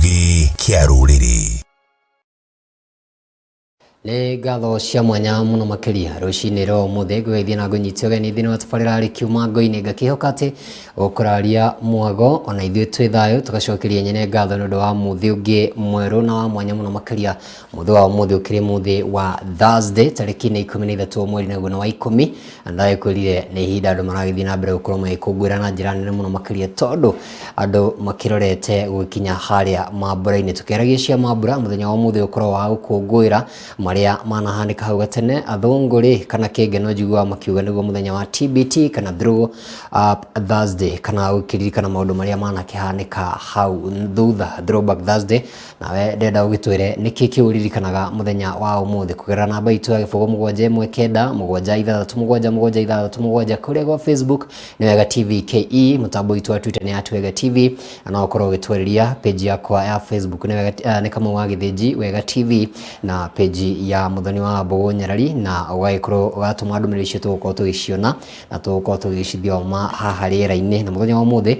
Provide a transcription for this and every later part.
Gĩkũngĩ kĩa rũrĩrĩ. Nĩ ngatho cia mwanya mũno makĩria rũcinĩ rwa ũmũthĩ ngũgeithia na ngũnyite ũgeni thĩinĩ wa tabarĩra rĩkiuma ngo-inĩ, ngakĩhoka atĩ ũkũraria mwago ona ithuĩ twĩ thayũ, tũgacokeria nyene ngatho nĩ ũndũ wa mũthĩ ũngĩ mwerũ na wa mwanya mũno makĩria. Mũthĩ wa ũmũthĩ ũkĩrĩ mũthĩ wa Thursday, tarĩki nĩ 13 mweri naguo nĩ wa 10, na ndagĩkwĩrire nĩ ihinda andũ maragĩthiĩ na mbere gũkorwo magĩkũngũĩra na njĩra nene mũno makĩria, tondũ andũ makĩrorete gũgĩkinya harĩa mambura-inĩ. Tũkĩaragia cia mambura, mũthenya wa ũmũthĩ ũkoragwo wa gũkũngũĩra marĩa manahanĩka hau gatene. Athũngũ rĩ, kana kĩngĩ no njiguaga makiuga nĩguo mũthenya wa TBT kana Throw Up Thursday, kana gũkĩririkana maũndũ marĩa manakĩhanĩka hau thutha, Throwback Thursday. Nawe ndĩrenda ũgĩtwĩre nĩkĩ kĩu ũririkanaga mũthenya wa ũmũthĩ kũgerera namba itũ ya 0719677767 kũrĩa gwa Facebook nĩ Wega TV KE, mũtambo witũ wa Twitter nĩ at Wega TV, na no ũkorwo ũgĩtwarĩria page yakwa ya Facebook nĩ Wega, nĩ Kamau wa Gĩthĩnji Wega TV, na page ya Mũthoni wa Mbũgũ Nyarari, na ũgagĩkorwo ũgatũma ndũmĩrĩri icio tũgũkorwo tũgĩciona na tũgũkorwo tũgĩcithioma haha rĩera-inĩ. Na mũthenya wa ũmũthĩ,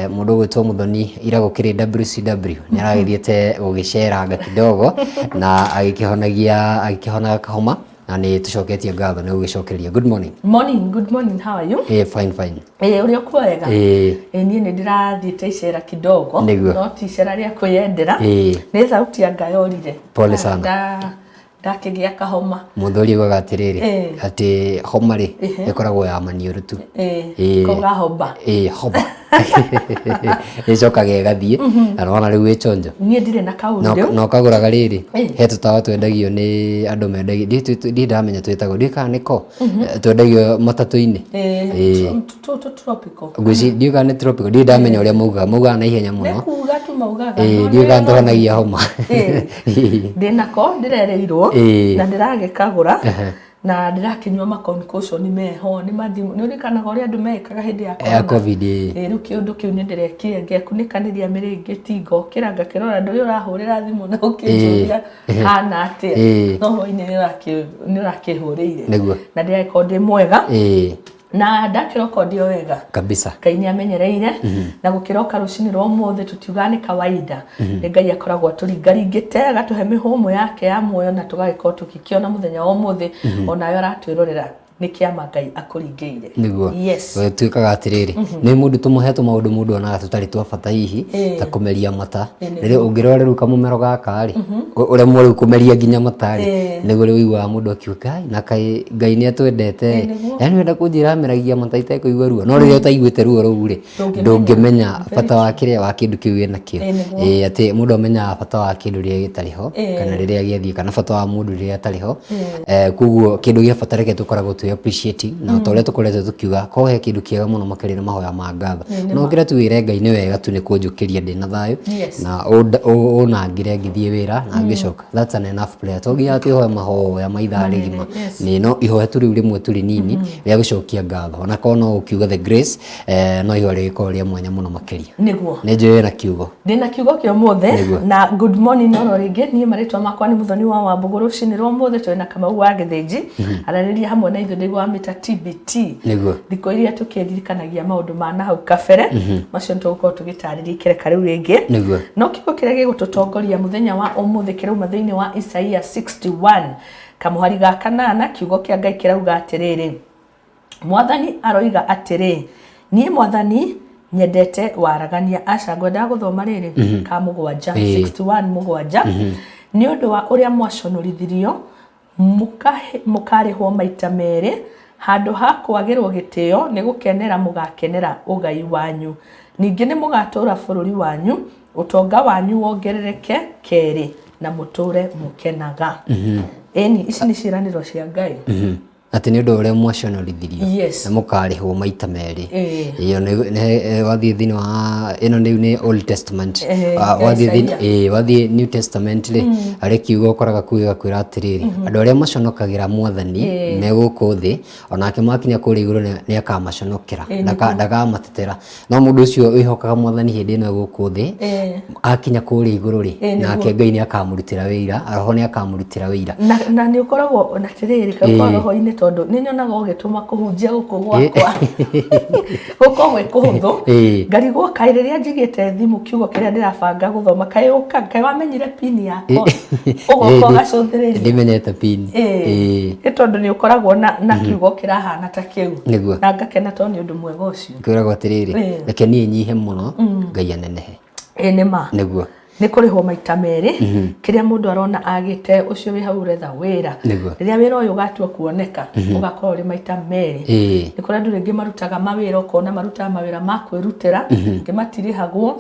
mũndũ ũgwĩtwo Mũthoni ira gũkĩrĩ WCW nĩ aragĩthiĩte gũgĩceranga kidogo na agĩkĩhonagia agĩkĩhonaga kahoma, na nĩ tũcoketie ngatho nĩ gũgĩcokeria. Good morning. Morning, good morning, how are you? Fine, fine. Ũrĩ okuo wega? Eh. Niĩ nĩ ndĩrathiĩte icera kidogo. Nĩguo. No ti icera rĩa kwĩyendera. Nĩ thauti ya ngayorire. Pole sana. Ndakĩgĩa kahoma. Mũthuri augaga atĩrĩrĩ, atĩ homa rĩ, ĩkoragwo ya maniũrũ tu. Kauga homba. Ĩĩ, homa ĩcokaga ĩgathiĩ, na nĩwona rĩu wĩ chonjo. Niĩ ndirĩ na kaũndũ rĩu. Na ũkagũraga rĩrĩ, he tũtawa twendagio nĩ andũ mendagia, ndirĩ ndamenya twĩtagwo, ndiũĩ kana nĩko twendagio matatũ-inĩ. Tũtũ tropical. Ngwĩciria ndiũĩ kana nĩ tropical, ndirĩ ndamenya ũrĩa maugaga, maugaga na ihenya mũno. Nĩ kuga tu maugaga. Ndiũĩ kana tũhonagia homa. Ndĩnako ndĩrereirwo na ndĩragĩkagũra na ndĩrakĩnyua ma concoction meho nĩ mathimũ. Nĩ ũririkanaga ũrĩa andũ mekaga hĩndĩ ya corona? Ya COVID. Rĩu kĩũndũ kĩu nĩ ndĩrekire, ngekunĩkanĩria mĩrĩngĩti, ngokĩra ngakĩrora ndũrĩ ũrahũrĩra thimũ na ũkĩnjũria hana atĩa. No hwainĩ nĩ ũrakĩhũrĩire. Nĩguo. Na ndĩragĩkorwo ndĩ mwega. Na ndakĩroka ndĩ o wega. Kabisa. Ngai nĩ amenyereire. Na gũkĩroka rũcinĩ rwa ũmũthĩ tũtiugaga nĩ kawaida. Nĩ Ngai akoragwo atũringaringĩte agatũhe mĩhũmũ yake ya muoyo na tũgagĩkorwo tũgĩkĩona mũthenya wa ũmũthĩ. Onawe ũratwĩrorera nĩ kĩama Ngai akũringĩire. Nĩguo. Yes. Tuĩkaga atĩrĩrĩ, nĩ mũndũ tũmũhe tũmaũndũ mũndũ onaga tũtarĩ twa bata hihi, ta kũmeria mata. Rĩrĩa ũngĩrora rĩu kamũmero gaka rĩ, ũremwo rĩu kũmeria nginya mata rĩ, nĩguo rĩu ũiguaga mũndũ akiuga Ngai, na kaĩ Ngai nĩ atwendete. Yaani ũrenda kũnjĩra ameragia mata itekũigua ruo? No rĩrĩa ũtaiguĩte ruo rũu rĩ, ndũngĩmenya bata wa kĩrĩa wa kĩndũ kĩu wĩnakĩo. Ĩĩ, atĩ mũndũ amenyaga bata wa kĩndũ rĩrĩa gĩtarĩ ho, kana rĩrĩa gĩathiĩ, kana bata wa mũndũ rĩrĩa atarĩ ho. Koguo kĩndũ gĩa bata reke tũkoragwo twĩ appreciating, na ta ũrĩa tũkoretwo tũkiuga, korwo he kĩndũ kĩega mũno makĩria nĩ mahoya ma ngatho. No ũkĩre tu wĩre Ngai nĩ wega tu nĩ kũnjũkĩria ndĩna thayũ, na ũnangĩre ngĩthiĩ wĩra na ngĩcoka. That's an enough prayer. To nginya twĩhoe mahoya ma ithaa rĩgima. Nĩ no ihoya tu rĩu rĩmwe tu rĩnini rĩa gũcokia ngatho. Ona korwo no ũkiuga the grace, no ihoya rĩgĩkorwo rĩa mwanya mũno makĩria. Nĩguo. Nĩ njũĩ wĩna kiugo. Ndĩna kiugo kĩa ũmũthĩ. Nĩguo. Na good morning oro rĩngĩ. Niĩ marĩtwa makwa nĩ Mũthoni wa Wambũgũ. Rũcinĩ rwa ũmũthĩ tũrĩ na Kamau wa Gĩthĩnji. Aranĩria hamwe na ithuĩ ndĩguo amĩta TBT. Nĩguo. Thikũ iria tũkĩririkanagia maũndũ ma na hau kabere. Macio nĩ tũgũkorwo tũgĩtarĩria ikereka rĩu rĩngĩ. Nĩguo. No kiugo kĩrĩa gĩgũtũtongoria mũthenya wa ũmũthĩ kĩrauma thĩinĩ wa Isaia 61 kamũhari ga kanana. Kiugo kĩa Ngai kĩrauga atĩrĩrĩ, Mwathani aroiga atĩrĩ, niĩ Mwathani nyendete waragania. Aca, ngwendaga gũthoma rĩrĩ ka mũgwanja, 61 mũgwanja. Nĩ ũndũ wa ũrĩa mwaconorithirio, mũkarĩhwo maita merĩ, handũ ha kwagĩrwo gĩtĩo nĩ gũkenera mũgakenera ũgai wanyu. Ningĩ nĩ mũgatũũra bũrũri wanyu, ũtonga wanyu wongerereke kerĩ, na mũtũũre mũkenaga. Ĩni, ici nĩ ciĩranĩro cia Ngai. Atĩ nĩ ũndũ ũrĩa mwaconorithirio, Yes. na mũkarĩhwo maita merĩ. Ĩĩ. Ĩyo nĩ wathiĩ thĩinĩ wa ĩno rĩu nĩ Old Testament. Ya Wathiĩ thĩinĩ, Isaia. ĩĩ, wathiĩ New Testament rĩ, harĩ kiugo ũkoraga kuu gĩgakwĩra atĩrĩrĩ, andũ arĩa maconokagĩra Mwathani me gũkũ thĩ, onake makinya kũrĩa igũrũ nĩ akamaconokera, ndakamatetera. No mũndũ ũcio wĩhokaga Mwathani hĩndĩ ĩno gũkũ thĩ, akinya kũrĩa igũrũ rĩ, nake Ngai nĩ akamũrutĩra wĩira, roho nĩ akamũrutĩra wĩira. Na nĩ ũkoragwo na atĩrĩrĩ, kaũkorwo roho-inĩ. Tondũ nĩ nyonaga ũgĩtũma kũhunjia gũkũ gwakwa gũkorwo gwĩ kũhũthũ. Ngarigwo kaĩ rĩrĩa njigĩte thimũ kiugo kĩrĩa ndĩrabanga gũthoma, kaĩ ũka kaĩ wamenyire pini yakwa ũgoka ũgacũthĩrĩria. Ndimenyete pini. Nĩ tondũ nĩ ũkoragwo na kiugo kĩrahana ta kĩu. Na ngakena tondũ nĩ ũndũ mwega ũcio. Kwĩragwo atĩrĩrĩ, reke niĩ nyihe mũno, Ngai anenehe. Ĩĩ nĩ ma. Nĩguo. Nĩ kũrĩhwo maita merĩ. Kĩrĩa mũndũ arona agĩte, ũcio wĩ hau ũretha wĩra, rĩrĩa wĩra ũyũ ũgatua kuoneka, ũgakorwo ũrĩ maita merĩ. Nĩ kũrĩ andũ rĩngĩ marutaga mawĩra, ũkona marutaga mawĩra ma kwĩrutĩra, angĩ matirĩhagwo,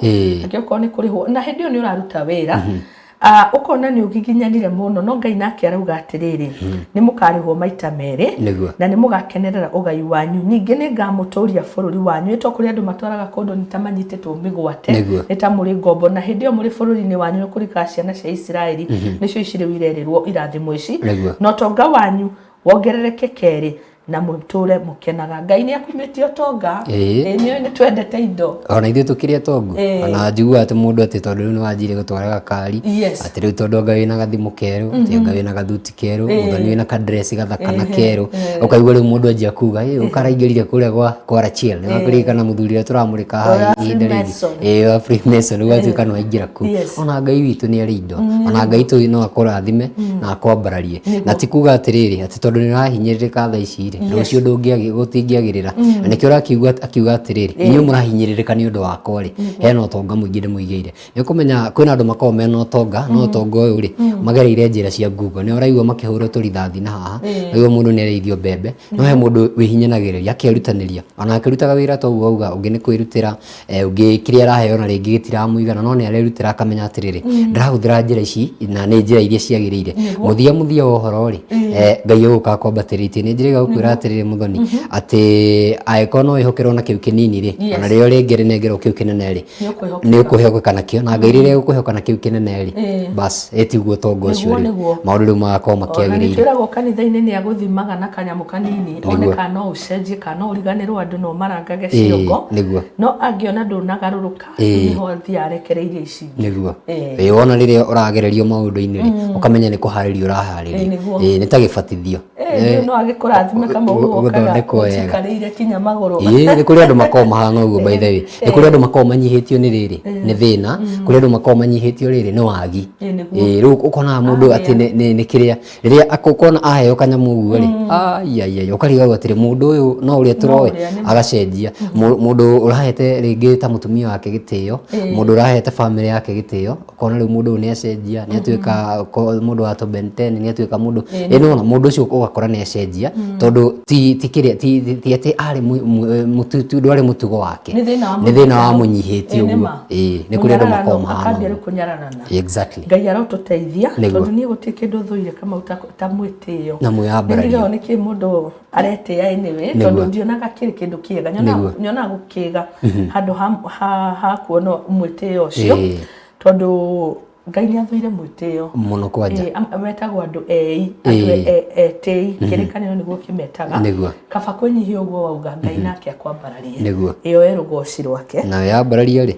angĩ okorwo nĩ kũrĩhwo, na hĩndĩ ĩyo nĩ ũraruta wĩra, ũkona nĩ ũgiginyanire mũno, no Ngai nake arauga atĩrĩrĩ, nĩ mũkarĩhwo maita merĩ na nĩ mũgakenerera ũgai wanyu, ningĩ nĩ ngamũtũria bũrũri wanyu. Ĩto kũrĩ andũ matwaraga kũndũ nĩ ta manyitĩtwo mĩgwate, nĩ ta mũrĩ ngombo, na hĩndĩ ĩyo mũrĩ bũrũri-inĩ wanyu nĩ kũrikaga ciana cia Isiraeli, nĩcio ici rĩu irerĩrwo irathimo ici, na ũtonga wanyu wongerereke kerĩ, na mũtũre mũkenaga. Ngai nĩ akumĩtie ũtonga. Ĩĩ nĩ twendete indo. Ona ithuĩ tũkĩrĩ atongu. Ona njiguaga atĩ mũndũ atĩ tondũ rĩu nĩ wanjire gũtwara gakari, atĩ rĩu tondũ anga wĩna gathimũ kerũ, atĩ anga wĩna gathuti kerũ, mũthoni wĩna kadress gathaka na kerũ, ũkaigua rĩu mũndũ anjia kuga ĩ ũkaraingĩrire kũrĩa kwa Rachiel, nĩ wakũririkana mũthuri ũrĩa tũramũrĩka haha ihinda rĩngĩ, ĩĩ wa Freemason, rĩu watuĩka nĩ waingĩra kũu. Ona Ngai witũ nĩ arĩ indo, ona Ngai tũ no akũrathime na akwambararie, na ti kuga atĩrĩrĩ atĩ tondũ nĩ ũrahinyĩrĩrĩka thaa ici rĩ, rũciũ ndũngĩagĩ gũtingĩagĩrĩra. Na nĩkĩo ũrakiuga akiuga atĩrĩrĩ, inyuĩ mũrahinyĩrĩrĩka nĩ ũndũ wakwa rĩ, hena ũtonga mũingĩ ndĩmũigĩire. Nĩ ũkũmenya kwĩna andũ makoragwo mena ũtonga, no ũtonga ũyũ rĩ, magereire njĩra cia ngungo. Nĩ ũraigua makĩhũrwo tũrithathi na haha, ũraigua mũndũ nĩ arĩithio mbembe, no he mũndũ wĩhinyanagĩrĩria akerutanĩria, ona akĩrutaga wĩra ta ũguo wauga, ũngĩ nĩ kwĩrutĩra, ũngĩ kĩrĩa araheo na rĩngĩ gĩtiramũigana, no nĩ arerutĩra akamenya atĩrĩrĩ, ndĩrahũthĩra njĩra ici na nĩ njĩra iria ciagĩrĩire. Mũthia mũthia wa ũhoro rĩ, Ngai egũka akwambatĩrĩtie. Nĩ njĩrĩga gũkwĩra atĩrĩrĩ Mũthoni, atĩ angĩkorwo no wĩhokerwo na kĩu kĩnini rĩ, ona rĩrĩa ũrĩngĩ rĩnengerwo kĩu kĩnene rĩ, nĩ ũkwĩhokeka nakĩo, na Ngai rĩrĩa egũkwĩhoka na kĩu kĩnene rĩ, bas ĩtiguo ũtonga ũcio rĩ, maũndũ rĩu magakorwo makĩagĩrĩire. Twĩragwo kanitha-inĩ nĩ agũthimaga na kanyamũ kanini, one kana no ũcenjie, kana no ũriganĩrwo andũ no marangage ciongo, no angĩona ndũnagarũrũka, nĩho athiaga arekereirie ici. Nĩguo. Ĩĩ wona rĩrĩa ũragererio maũndũ-inĩ rĩ, ũkamenya nĩ kũharĩrio ũraharĩrio. Ĩĩ nĩ ta gĩbatithio. No agĩkũrathime kama ũguo ũkaga ũnjikarĩire kinya magũrũ. Ĩĩ nĩ kũrĩ andũ makoragwo mahana ũguo, by the way. Nĩ kũrĩ andũ makoragwo manyihĩtio nĩ rĩrĩ, nĩ thĩna, kũrĩ andũ makoragwo manyihĩtio rĩrĩ nĩ wagi. Ĩĩ rĩu ũkonaga mũndũ atĩ nĩ kĩrĩa rĩrĩa ũkona aheo kanyamũ ũguo rĩ, aiaiai, ũkarigagwo atĩrĩ mũndũ ũyũ no ũrĩa tũroĩ, agacenjia. Mũndũ ũrahete rĩngĩ ta mũtumia wake gĩtĩo, mũndũ ũrahete bamĩrĩ yake gĩtĩo, ũkona rĩu mũndũ ũyũ nĩ acenjia, nĩ atuĩka mũndũ wa Ben 10, nĩ atuĩka mũndũ, ĩ nĩwona mũndũ ũcio ũgakora nĩ acenjia, tondũ ti kĩrĩa, ti atĩ arĩ ndwarĩ mũtugo wake, nĩ thĩna wamũnyihĩtie ũguo. Ĩĩ nĩ kũrĩ andũ makoragwo mahana ũguo. Kũnyararana. Exactly. Ngai arotũteithia, tondũ niĩ gũtirĩ kĩndũ thũire Kamau ta mwĩtĩo. Na mwĩyambarario. Nĩ nĩkĩ mũndũ aretĩĩa anyway, tondũ ndionaga kĩrĩ kĩndũ kĩega, nyonaga gũkĩga handũ ha kuona mwĩtĩo ũcio, tondũ Ngai nĩ athũire mwĩtĩo mũno kwanja. Metagwo andũ ei, andũ etĩi, kĩrĩkanĩro nĩguo kĩmetaga. Kaba kwĩnyihia ũguo wauga, Ngai nake akwambararie. Nĩguo. Ĩyo e rũgoci rwake. Na yambararia rĩ,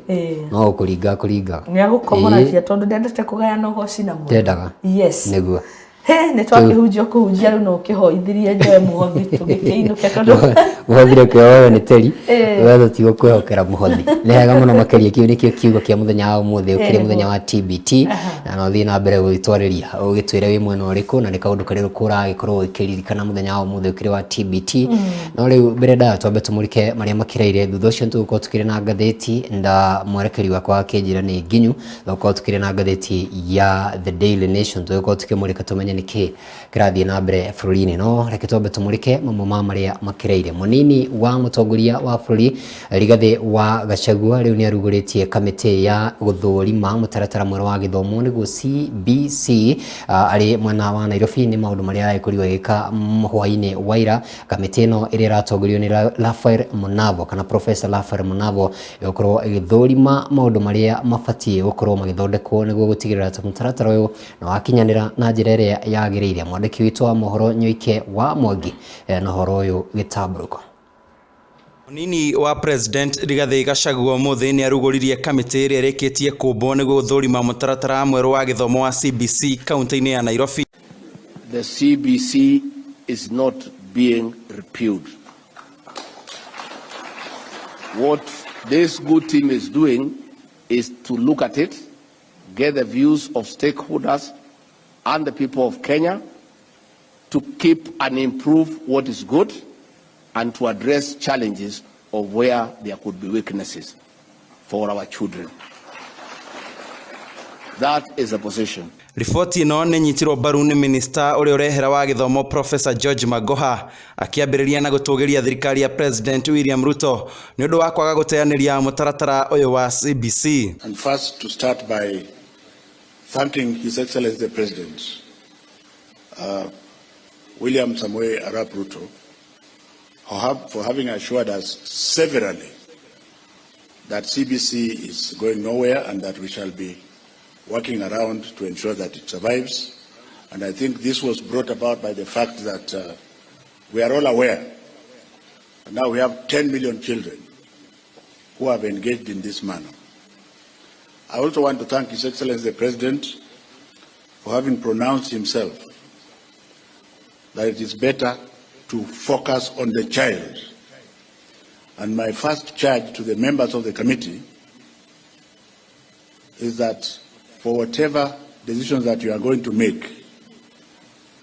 no gũkũringa akũringaga. Nĩ agũkomoragia, tondũ ndendete kũgayana ũgoci na mũndũ. Ndendaga. Yes. Nĩguo. He, nĩ twakĩhunjia kũhunjia rĩu no ũkĩhoithirie njoe mũhothi tũgĩkĩinũke tondũ Mũhothi reke woywo nĩ teri, we tũtigũkwĩhokera mũhothi. Nĩ hega mũno makĩria, kĩu nĩkĩo kiugo kĩa mũthenya wa ũmũthĩ, ũkĩrĩ mũthenya wa TBT, na no ũthiĩ na mbere gũgĩtwarĩria ũgĩtwĩre wĩ mwena ũrĩkũ na nĩ kaũndũ karĩkũ ũragĩkorwo ũgĩkĩririkana mũthenya wa ũmũthĩ ũkĩrĩ wa TBT. No rĩu mbere ndaya twambe tũmũrĩke marĩa makĩraire, thutha ũcio nĩtũgũkorwo tũkĩrĩ na ngathĩti na mwerekeri wakwa akĩnjĩra nĩ nginyu. Tũgũkorwo tukĩrĩ na ngathĩti ya The Daily Nation, tũgũkorwo tukĩmũrĩka tũmenye nĩkĩ kĩrathiĩ na mbere bũrũri-inĩ. No reke twambe tũmũrĩke mamwe ma marĩa makĩreire. Mũnini wa mũtongoria wa bũrũri Rigathĩ wa Gachagua rĩu nĩ arugũrĩtie kamĩtĩ ya gũthũrima mũtaratara mwerũ wa gĩthomo nĩguo CBC arĩ mwena wa Nairobi. Nĩ maũndũ marĩa aragĩkorirwo agĩka hwaĩ-inĩ wa ira. Kamĩtĩ ĩno ĩrĩa ĩratongorio nĩ Raphael Munavo kana Professor Raphael Munavo ĩgũkorwo ĩgĩthũrima maũndũ marĩa mabatiĩ gũkorwo magĩthondekwo nĩguo gũtigĩrĩra atĩ mũtaratara ũyũ nĩ wakinyanĩra na njĩra ĩrĩa yagĩrĩire. Mwandĩki witũ wa mohoro Nyoike wa Mwangi na ũhoro ũyũ gĩtambũrũko. Mũnini wa President Rigathĩ Gachagua ũmũthĩ nĩ arugũririe kamĩtĩ ĩrĩa ĩrĩkĩtie kũmbwo nĩguo gũthũrima mũtaratara mwerũ wa gĩthomo wa CBC kaunti-inĩ ya Nairobi. The CBC is not being repealed. What this good team is doing is to look at it, get the views of stakeholders and the people of Kenya to keep and improve what is good and to address challenges of where there could be weaknesses for our children. That is the position. Riboti ĩno nĩ nyitirwo mbaru nĩ minista ũrĩa ũrehera wa gĩthomo Professor George Magoha, akĩambĩrĩria na gũtũgĩria thirikari ya President William Ruto nĩ ũndũ wa kwaga gũteanĩria mũtaratara ũyũ wa CBC. And first to start by thanking His Excellency the President, William Samoei Arap Ruto, for having assured us severally that CBC is going nowhere and that we shall be working around to ensure that it survives. And I think this was brought about by the fact that we are all aware now we have 10 million children who have engaged in this manner. I also want to thank His Excellency the President for having pronounced himself that it is better to focus on the child. And my first charge to the members of the committee is that for whatever decisions that you are going to make,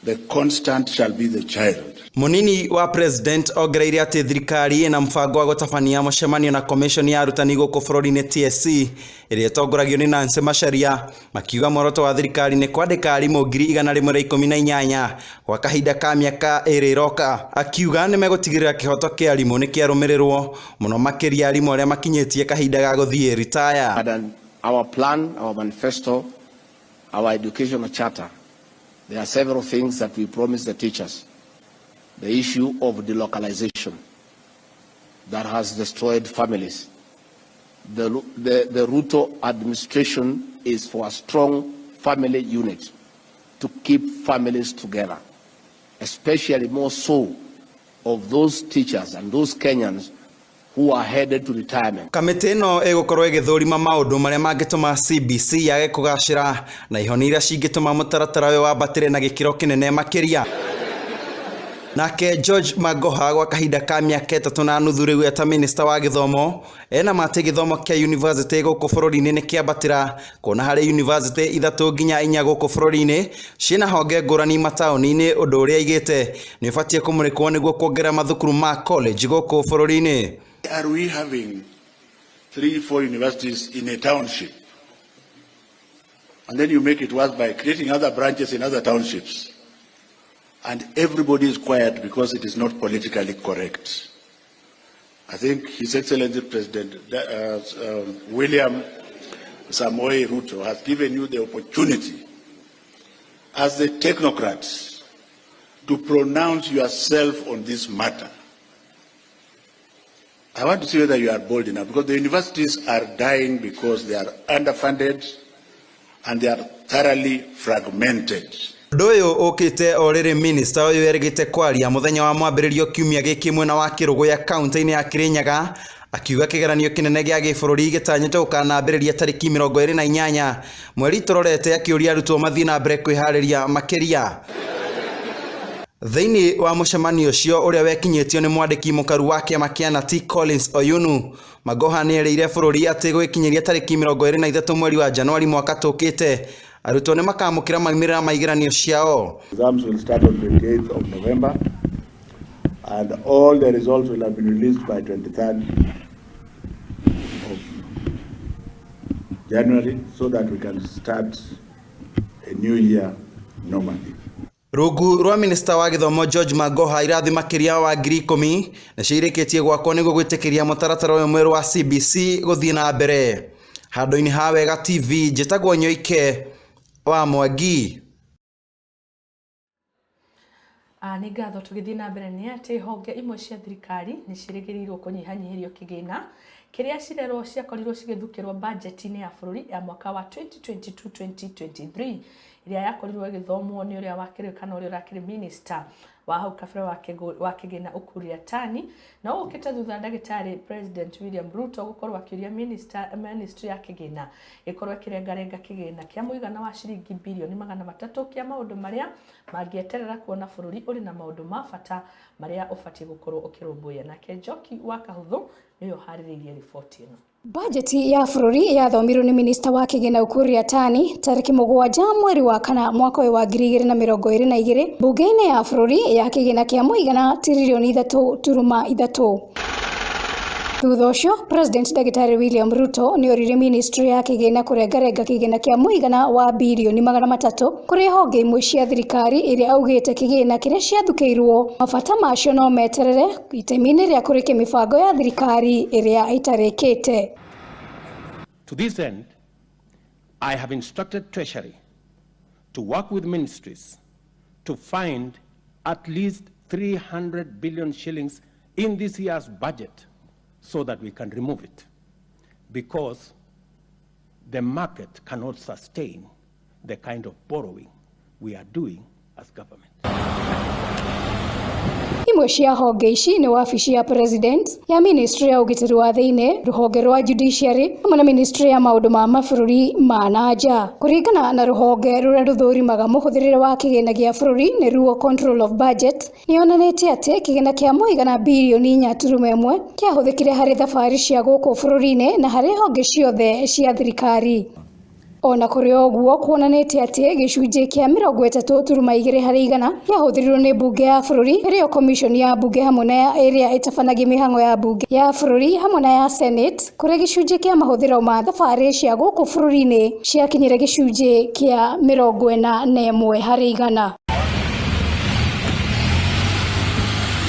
the constant shall be the child. Munini wa President ongereire atĩ thirikari ĩna mũbango wa gũtabania mũcemanio na commission ya arutani gũkũ bũrũri-inĩ TSC ĩrĩa ĩtongoragio nĩ Nancy Macharia, makiuga muoroto wa thirikari nĩ kwandĩka arimũ 118,000 gwa kahinda ka mĩaka 2 ĩroka. Akiuga nĩ megũtigĩrĩra kĩhoto kĩa arimũ nĩ kĩarũmĩrĩrwo mũno makĩria arimũ arĩa makinyĩtie kahinda ga gũthiĩ ritaya. Our plan, our manifesto, our educational charter, there are several things that we promise the teachers. The issue of delocalization that has destroyed families. The Ruto administration is for a strong family unit to keep families together, especially more so of those teachers and those Kenyans who are headed to retirement. Kamĩtĩ ĩno ĩgũkorwo ĩgĩthũrima maũndũ marĩa mangĩtũma CBC yage kũgacĩra na ihonia iria cingĩtũma mũtaratara ũyũ wambatĩre na gĩkĩro kĩnene makĩria. Nake George Magoha gwa kahinda ka mĩaka 3.5 rĩu eta minista wa gĩthomo ena matĩ gĩthomo kĩa university gũkũ bũrũri-inĩ nĩ kĩambatĩra, kuona harĩ university 3 nginya 4 gũkũ bũrũri-inĩ ciĩna honge ngũrani mataũni-inĩ, ũndũ ũrĩa aigĩte nĩ ũbatiĩ kũmũrĩkwo nĩguo kuongerera mathukuru ma college gũkũ bũrũri-inĩ. Are we having 3-4 universities in a township? And then you make it worse by creating other branches in other townships. And everybody is quiet because it is not politically correct. I think His Excellency President William Samoei Ruto has given you the opportunity as the technocrats to pronounce yourself on this matter. I want to see whether you are bold enough, because the universities are dying because they are underfunded and they are thoroughly fragmented. Ũndũ ũyũ ũkĩte o rĩrĩ minista ũyũ erĩgĩte kwaria mũthenya wa mwambĩrĩrio kiumia gĩkĩ mwena wa Kĩrũgũya kaunti-inĩ ya Kĩrĩnyaga, akiuga kĩgeranio kĩnene gĩa gĩbũrũri gĩtanyĩtwo gũkanambĩrĩria tarĩki 28 mweri tũrorete, akĩũria arutwo mathiĩ na mbere kwĩharĩria makĩria. Thĩinĩ wa mũcemanio ũcio ũrĩa wekinyĩtio nĩ mwandĩki mũkaru wa kĩama kĩa Nati Collins Oyunu, Magoha nĩerĩire bũrũri atĩ gwĩkinyĩria tarĩki 23 mweri wa Januari mwaka tũkĩte arutwo nĩ makamũkĩra maumĩrĩra ma igeranio ciao. Exams will start on 28th of November and all the results will have been released by 23rd of January so that we can start a new year normally. Rungu rwa minista wa gĩthomo George Magoha, irathi makĩria wa 10,000 nĩcio irĩkĩtie gwakwo nĩguo gwĩtĩkĩria mũtaratara ũyũ mwerũ wa CBC gũthiĩ na mbere. Handũ-inĩ ha Wega TV, njĩtagwo Nyoike wa Mwangi. Nĩ ngatho. Tũgĩthiĩ na mbere nĩ atĩ honge imwe cia thirikari nĩ ciĩrĩgĩrĩirwo kũnyihanyihĩrio kĩgĩna kĩrĩa cirerwo ciakorirwo cigĩthukĩrwo bajeti-inĩ ya bũrũri ya mwaka wa 2022-2023 ĩrĩa yakorirwo ĩgĩthomwo nĩ ũrĩa wakĩrĩ kana ũrĩa ũrakĩrĩ minister Wa hau kabere wa kĩgĩna Ukur Yatani, na ũũ ũkĩte thutha ndagĩtarĩ President William Ruto gũkorwo akĩũria ministry ya kĩgĩna ĩkorwo ĩkĩrengarenga kĩgĩna kĩa mũigana wa ciringi birioni 300 kĩa maũndũ marĩa mangĩeterera kuona bũrũri ũrĩ na maũndũ ma bata marĩa ũbatiĩ gũkorwo ũkĩrũmbũiya. Nake Njoki wa Kahũthũ nĩwe ũharĩrĩirie riboti ĩno. Bajeti ya bũrũri yathomirwo nĩ minista wa kĩgĩna Ukur Yatani tarĩki 7 mweri wa kana mwaka ũyũ wa 2022 mbunge-inĩ ya bũrũri ya kĩgĩna kĩa mũigana tiririoni 3.3. Thutha ũcio President Ndagĩtarĩ William Ruto nĩ oririe ministry ya kĩgĩna kũrengarenga kĩgĩna kĩa mũigana wa birioni 300 kũrĩ honge imwe cia thirikari iria augĩte kĩgĩna kĩrĩa ciathukĩirwo mabata macio no meterere itemi-inĩ rĩa kũrĩkia mĩbango ya thirikari ĩrĩa ĩtarĩkĩte. To this end, I have instructed Treasury to work with ministries to find at least 300 billion shillings in this year's budget so that we can remove it, because the market cannot sustain the kind of borrowing we are doing as government. Imwe cia honge ici nĩ wabici ya President, ya Ministry ya ũgitĩri wa thĩinĩ, rũhonge rwa Judiciary hamwe na Ministry ya maũndũ ma mabũrũri ma na nja. Kũringana na rũhonge rũrĩa rũthũrimaga mũhũthĩrĩre wa kĩgĩna gĩa bũrũri nĩruo Control of Budget, nĩyonanĩtie atĩ kĩgĩna kĩa mũigana birioni 4.1 kĩahũthĩkire harĩ thabarĩ cia gũkũ bũrũri-inĩ na harĩ honge ciothe cia thirikari. Ona kũrĩ ũguo kuonanĩtie atĩ gĩcunjĩ kĩa 30.2 harĩ igana kĩahũthĩrirwo nĩ mbunge ya bũrũri ĩrĩyo commission ya mbunge hamwe na ĩrĩa ĩtabanagia mĩhang'o ya mbunge ya bũrũri hamwe na ya Senate, kũrĩa gĩcunjĩ kĩa mahũthĩro ma thabarĩ cia gũkũ bũrũri-inĩ ciakinyire gĩcunjĩ kĩa 41 harĩ igana.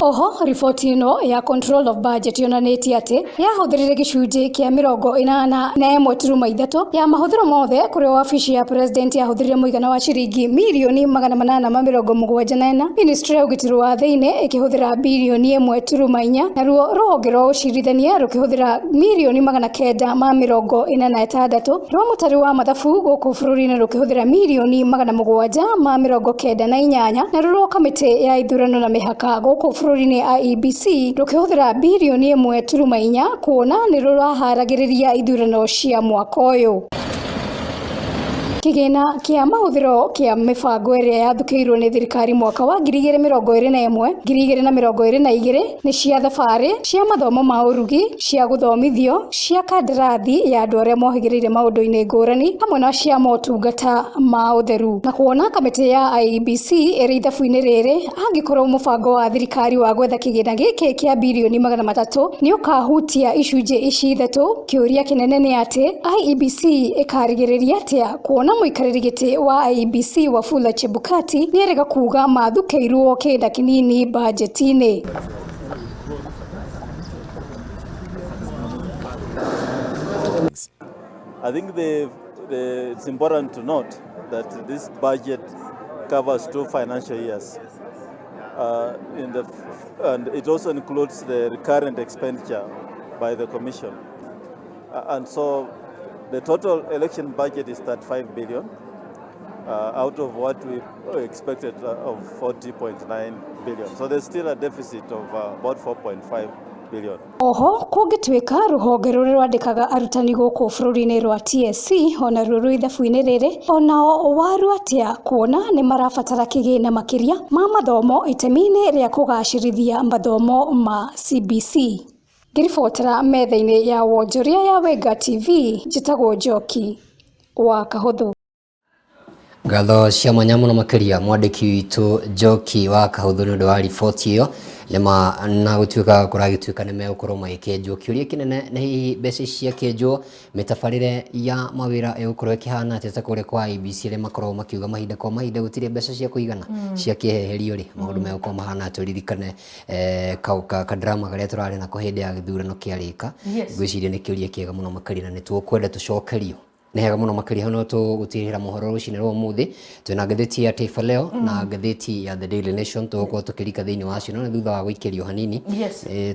Oho, riboti ĩno ya Control of Budget yonanĩtie atĩ yahũthĩrire gĩcunjĩ kĩa 81.3 ya mahũthĩro mothe kũrĩa wabici ya President yahũthĩrire mũigana wa ciringi mirioni 874, Ministry ya ũgitĩri wa thĩinĩ ĩkĩhũthĩra birioni 1.4, naruo rũhonge rwa ũcirithania rũkĩhũthĩra mirioni 946, rwa mũtari wa mathabu gũkũ bũrũri-inĩ rũkĩhũthĩra mirioni 798, naruo rwa kamĩtĩ ya ithurano na mĩhaka gũkũ bũrũri-inĩ IEBC rũkĩhũthĩra birioni 1.4 kuona nĩ rũraharagĩrĩria ithurano cia mwaka ũyũ. Kĩgĩna kĩa mahũthĩro kĩa mĩbango ĩrĩa yathukĩirwo nĩ thirikari mwaka wa 2021 2022 nĩ cia thabarĩ, cia mathomo ma ũrugi, cia gũthomithio, cia kandarathi ya andũ arĩa mohĩgĩrĩire maũndũ-inĩ ngũrani hamwe na cia motungata ma ũtheru. Na kuona kamĩtĩ ya IEBC ĩrĩ ithabu-inĩ rĩrĩ, angĩkorwo mũbango wa thirikari wa gwetha kĩgĩna gĩkĩ kĩa birioni 300 nĩ ũkahutia icunjĩ ici ithatũ, kĩũria kĩnene nĩ atĩ IEBC ĩkarigĩrĩria atĩa kuona mũikarĩri gĩtĩ wa IEBC Wafula Chebukati nĩerega kuga mathukĩirwo kĩgĩna kĩnini bajeti-inĩ. I think it's important to note that this budget covers 2 financial years, and it also includes the recurrent expenditure by the Commission. And so the total election budget is 35 billion out of what we expected of 40.9 billion. So there's still a deficit of about 4.5 billion. Oho, kũngĩtuĩka rũhonge rũrĩa rwandĩkaga arutani gũkũ bũrũri-inĩ rwa TSC onaruo rwĩ ithabu-inĩ rĩrĩ, onao waru atĩa kuona nĩ marabatara kĩgĩna makĩria ma mathomo itemi-inĩ rĩa kũgacĩrithia mathomo ma CBC. Ngĩribotera metha-inĩ ya wonjoria ya Wenga TV, njĩtagwo Njoki wa Kahũthũ. Ngatho cia mwanya mũno makĩria mwandĩki witũ Njoki wa Kahũthũ nĩ ũndũ wa riboti ĩyo. Nĩma na gũtuĩka kũragĩtuĩka nĩ megũkorwo magĩkĩenjwo. Kĩũria kĩnene nĩ hihi mbeca ici ciakĩenjwo mĩtabarĩre ya mawĩra ĩgũkorwo ĩkĩhana atĩa ta kũrĩa kwa IEBC arĩa makoragwo makiuga mahinda kwa mahinda gũtirĩ mbeca cia kũigana ciakĩeherio rĩ, maũndũ megũkorwo mahana atĩa. Ũririkane kadrama karĩa tũrarĩ nako hĩndĩ ya gĩthurano kĩarĩka. Ngwĩciria nĩ kĩũria kĩega mũno makĩria na nĩ tũkwenda tũcokerio. Nĩ hega mũno makĩria no tũgũtirĩra mohoro rũcinĩ rwa ũmũthĩ. Twĩna ngathĩti ya Taifa Leo na ngathĩti ya The Daily Nation, tũgũkorwo tũkĩrika thĩinĩ wacio no nĩ thutha wa gũikĩrio hanini.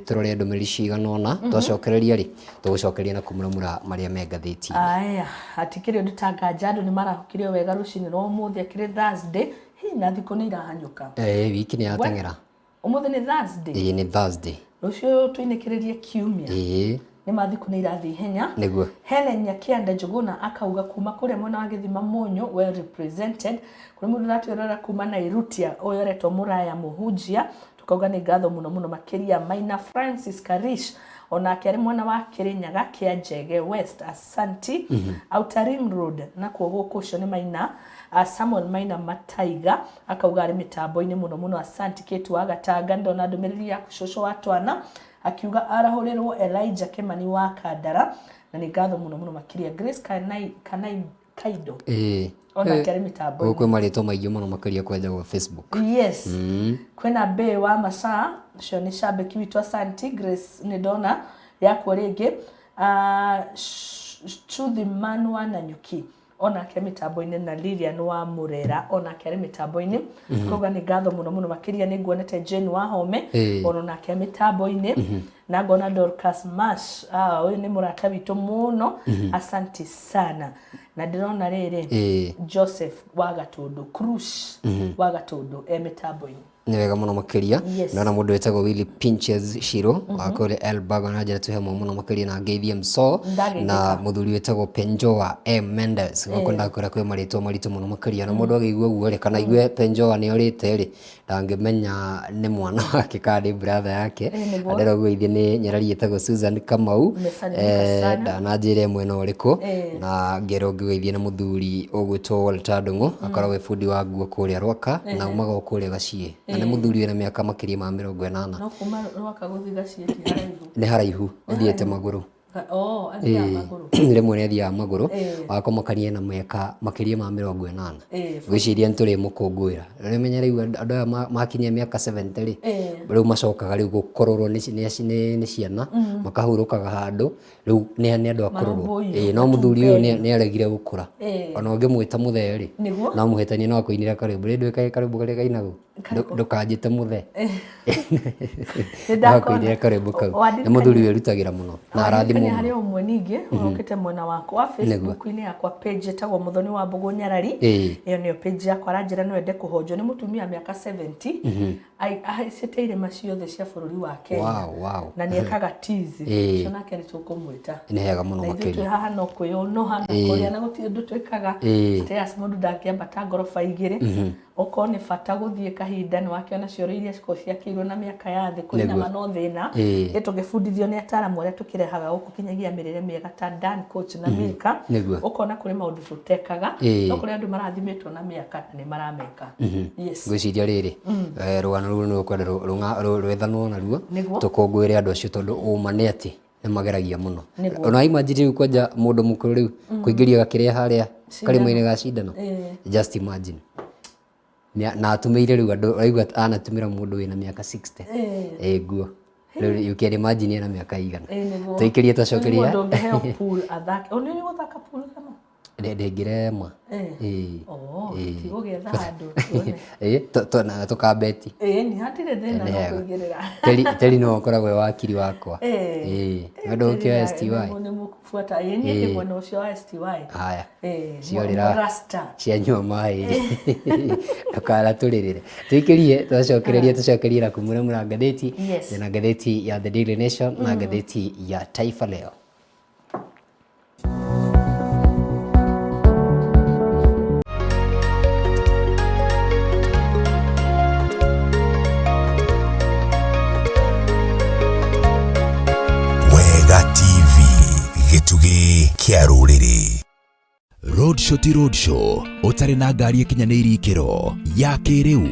Tũrore ndũmĩrĩri cigana ũna, twacokereria rĩ tũgũcokeria na kũmuramura marĩa me ngathĩti. Aya, hatikĩrĩ ũndũ ta nganja, andũ nĩ marahũkirio wega rũcinĩ rwa ũmũthĩ, akĩrĩ Thursday. Hi, na thikũ nĩ irahanyũka. Eh, wiki nĩ yateng'era. Ũmũthĩ nĩ Thursday. Ĩĩ, nĩ Thursday. Rũciũ tũinĩkĩrĩrie kiumia. Ĩĩ. Nĩ ma thikũ nĩ irathiĩ ihenya. Nĩguo. Helen Nyakianda Njuguna akauga kuma kũrĩa mwena wa Gĩthima Mũnyũ, well represented. Kũrĩ mũndũ ũratwĩrora kuma Nairutia, ũyũ aretwo Mũraya Mũhunjia, tukauga nĩ ngatho mũno mũno makĩria. Maina Francis Karish onake arĩ mwena wa Kĩrĩnyaga kĩa Njege West, asanti. Outer Ring Road nakuo gũkũ, ũcio nĩ Maina Samuel Maina Mataiga akauga arĩ mĩtambo-inĩ mũno mũno, asanti. Kate wa Gatanga, ndona ndũmĩrĩri yaku cũcũ wa twana, akiuga arahũrĩrwo Elijah Kimani wa Kandara, na nĩ ngatho mũno mũno makĩria. Grace Kanai, Kanai Kaido onake arĩ mĩtambo-inĩ. Kwĩ marĩtwa maingĩ mũno makĩria kwanja gwa Facebook. Yes. Kwĩna Bay wa Masaa, ũcio nĩ shabiki witũ, asanti. Grace, nĩ ndona yakuo rĩngĩ. Chuthiman wa Nanyuki onake mĩtambo-inĩ, na Lilian wa Murera onake arĩ mĩtambo-inĩ. Koguo nĩ ngatho mũno mũno makĩria. Nĩ nguonete Jane Wahome ono nake mĩtambo-inĩ, na ngona Dorcas Mash, ũyũ nĩ mũrata witũ mũno, asanti sana. Na ndĩrona rĩrĩ Joseph wa Gatũndũ, Crush wa Gatũndũ e mĩtambo-inĩ. Nĩ wega mũno makĩria. Yes. Ndona mũndũ wĩtagwo Willy Pinches Shiro wa kũrĩa Elbago na njĩra twĩ hamwe mũno makĩria, na ngeithie Mso Ndageithĩka. Na mũthuri wĩtagwo Penjoa M Mendes. Gũkũ ndakwĩra kwĩ marĩtwa maritũ mũno makĩria, na mũndũ agĩigua ũguo rĩ, kana aigue Penjoa nĩ orĩte rĩ, ndangĩmenya nĩ mwana wake kana nĩ brother yake. Nĩguo. Ndĩrauga ithe nĩ nyarari ĩtagwo Susan Kamau. Umesalimika sana. Ndananjĩre mwena ũrĩkũ, na ngerwo ngĩgeithie na mũthuri ũgwĩtwo Walter Ndung'u, akoragwo e bundi wa nguo kũrĩa Rwaka, na umaga o kũrĩa Gaciĩ, na nĩ mũthuri wĩna mĩaka makĩria ma 80. No kuma Rwaka gũthiĩ Gaciĩ ti haraihu. Nĩ haraihu, ũthiĩte magũrũ. Oh, athiaga magũrũ. Rĩmwe nĩ athiaga magũrũ, wakomakania na mĩaka makĩria ma 80. Ngwĩciria nĩ tũrĩmũkũngũĩra. Rĩmenya rĩu andũ aya makinyia mĩaka 70 rĩ, rĩu macokaga rĩu gũkororwo nĩ ciana, makahurũkaga handũ, rĩu nĩ andũ akũrũrwo. Marũmbũiyo, Ĩĩ, no mũthuri ũyũ nĩ aregire gũkũra. Ona ũngĩmwĩta mũthee rĩ, no mũhĩtanie, no akũinĩre karwĩmbo. Rĩu ndũĩ karwĩmbo karĩa kainagwo, "Ndũkanjĩte mũthee"? Nĩ No akũinĩre karwĩmbo kau. Nĩ mũthuri wĩrutagĩra mũno na arathimwo Wandirikania harĩ mũno. ũmwe ningĩ ũrokĩte mwena wakwa Facebook-inĩ yakwa, page ĩtagwo Mũthoni wa Mbũgũ Nyarari. Ĩyo nĩyo page yakwa. Aranjĩra no ende kũhonjwo nĩ mũtumia wa mĩaka 70, ahaicĩte irĩma ciothe cia bũrũri wa Kenya, na nĩ ekaga tizi. Ũcio nake nĩ tũkũmwĩta. Nĩ hega mũno Na ithuĩ twĩ makĩria. haha no kwĩyũnũha na kũrĩa, na gũtirĩ ũndũ twĩkaga. Stairs mũndũ ndangĩambata ngoroba igĩrĩ, okorwo nĩ bata gũthiĩ kahinda. Nĩ wakĩona cioro iria cikoragwo ciakĩirwo na mĩaka ya thĩ, kũinama no thĩna. Ĩ tũgĩbundithio nĩ ataaramu arĩa tũkĩrehaga gũkũ kinyagia mĩrĩre mĩega ta Dan Coach na Milka, ũkona kũrĩ maũndũ tũtekaga, no kũrĩ andũ marathimĩtwo na mĩaka na nĩ marameka. Yes. Ngwĩciria rĩrĩ, rũgano rũu nĩ ũkwenda rwethanwo naruo, tũkũngũĩre andũ acio, tondũ ũma nĩ atĩ nĩ mageragia mũno. Ona imagine rĩu kwanja mũndũ mũkũrũ rĩu kũingĩria gakĩrĩa harĩa karĩma-inĩ ga cindano, just imagine. Na atũmĩire rĩu andũ, ũraigua anatũmĩra mũndũ wĩna mĩaka 60 nguo. Rĩu you can imagine ena mĩaka igana. Ĩĩ, nĩguo. Tũikĩrie Nĩ twacokeria. mũndũ ũngĩheo pool athake. O nĩ ũrĩ gũthaka pool kana? Ndĩngĩrema. Ĩĩ. Oh, ti gũgĩetha handũ tuone. Ĩĩ, na tũkambeti. Ĩĩ, ni hatirĩ thĩna, Nĩ no hega. kũigĩrĩra. Teri nĩwe ũkoragwo wĩ wakiri wakwa. Ĩĩ, wenda gũkĩoya STY. Nĩ mũkubuata. Ĩĩ, niĩ ndĩ mwena ũcio wa STY. Haya. Ciorĩra. Rasta. Cianyua maĩ rĩ, ndũkaratũrĩrĩre. Tũikĩrie twacokereria, tũcokerie na kumũramũra ngathĩti na ngathĩti ya The Daily Nation na ngathĩti ya Taifa Leo. Wega TV, gĩtugĩ kĩa rũrĩrĩ. Roadshow ti roadshow ũtarĩ na ngari ĩkinyanĩirie ikĩro ya kĩrĩu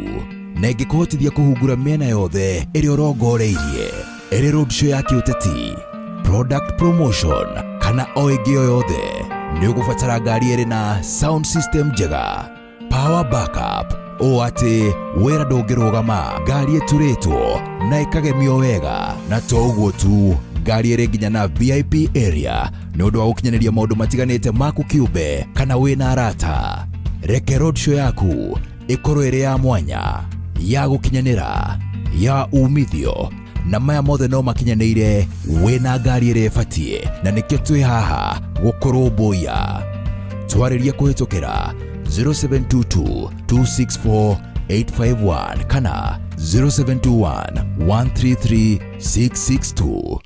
na ĩngĩkũhotithia kũhungura mĩena yothe ĩrĩa ũrongoreirie, ĩrĩ roadshow ya kĩũteti, product promotion kana o ĩngĩ o yothe. Nĩ ũgũbatara ngari ĩrĩ na sound system njega, power backup, ũũ atĩ wĩra ndũngĩrũgama, ngari ĩturĩtwo na ĩkagemio wega, na to ũguo tu, ngari ĩrĩ nginya na VIP area nĩ ũndũ wa gũkinyanĩria maũndũ matiganĩte maku kĩũmbe kana wĩna arata. Reke roadshow yaku ĩkorwo ĩrĩ ya mwanya, ya gũkinyanĩra, ya umithio, na maya mothe no makinyanĩire wĩna ngari ĩrĩa ĩbatiĩ, na nĩkĩo twĩ haha gũkũrũmbũiya. Twarĩrie kũhĩtũkĩra 0722 264 851 kana 0721 133 662.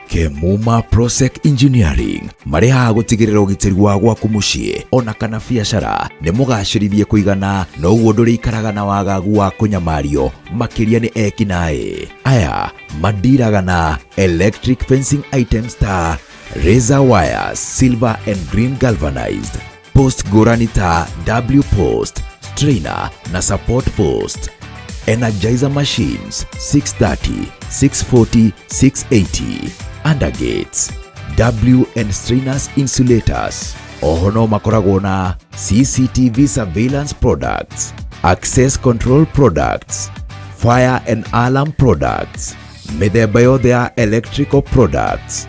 Kemuma Prosec Engineering marĩ haha gũtigĩrĩra ũgitĩri wa gwaku mũciĩ ona kana biacara nĩ mũgacĩrithie kũigana na ũguo ndũrĩikaraga na wagagu wa kũnyamario makĩria nĩ ekinaĩ aya mandiraga na electric fencing items ta razor wires, silver and green galvanized, post ngũrani ta W post, strainer na support post, energizer machines 630, 640, 680, undergates, W and strainers insulators. Oho no makoragwo na CCTV surveillance products, access control products, fire and alarm products, mĩthemba yothe ya electrical products,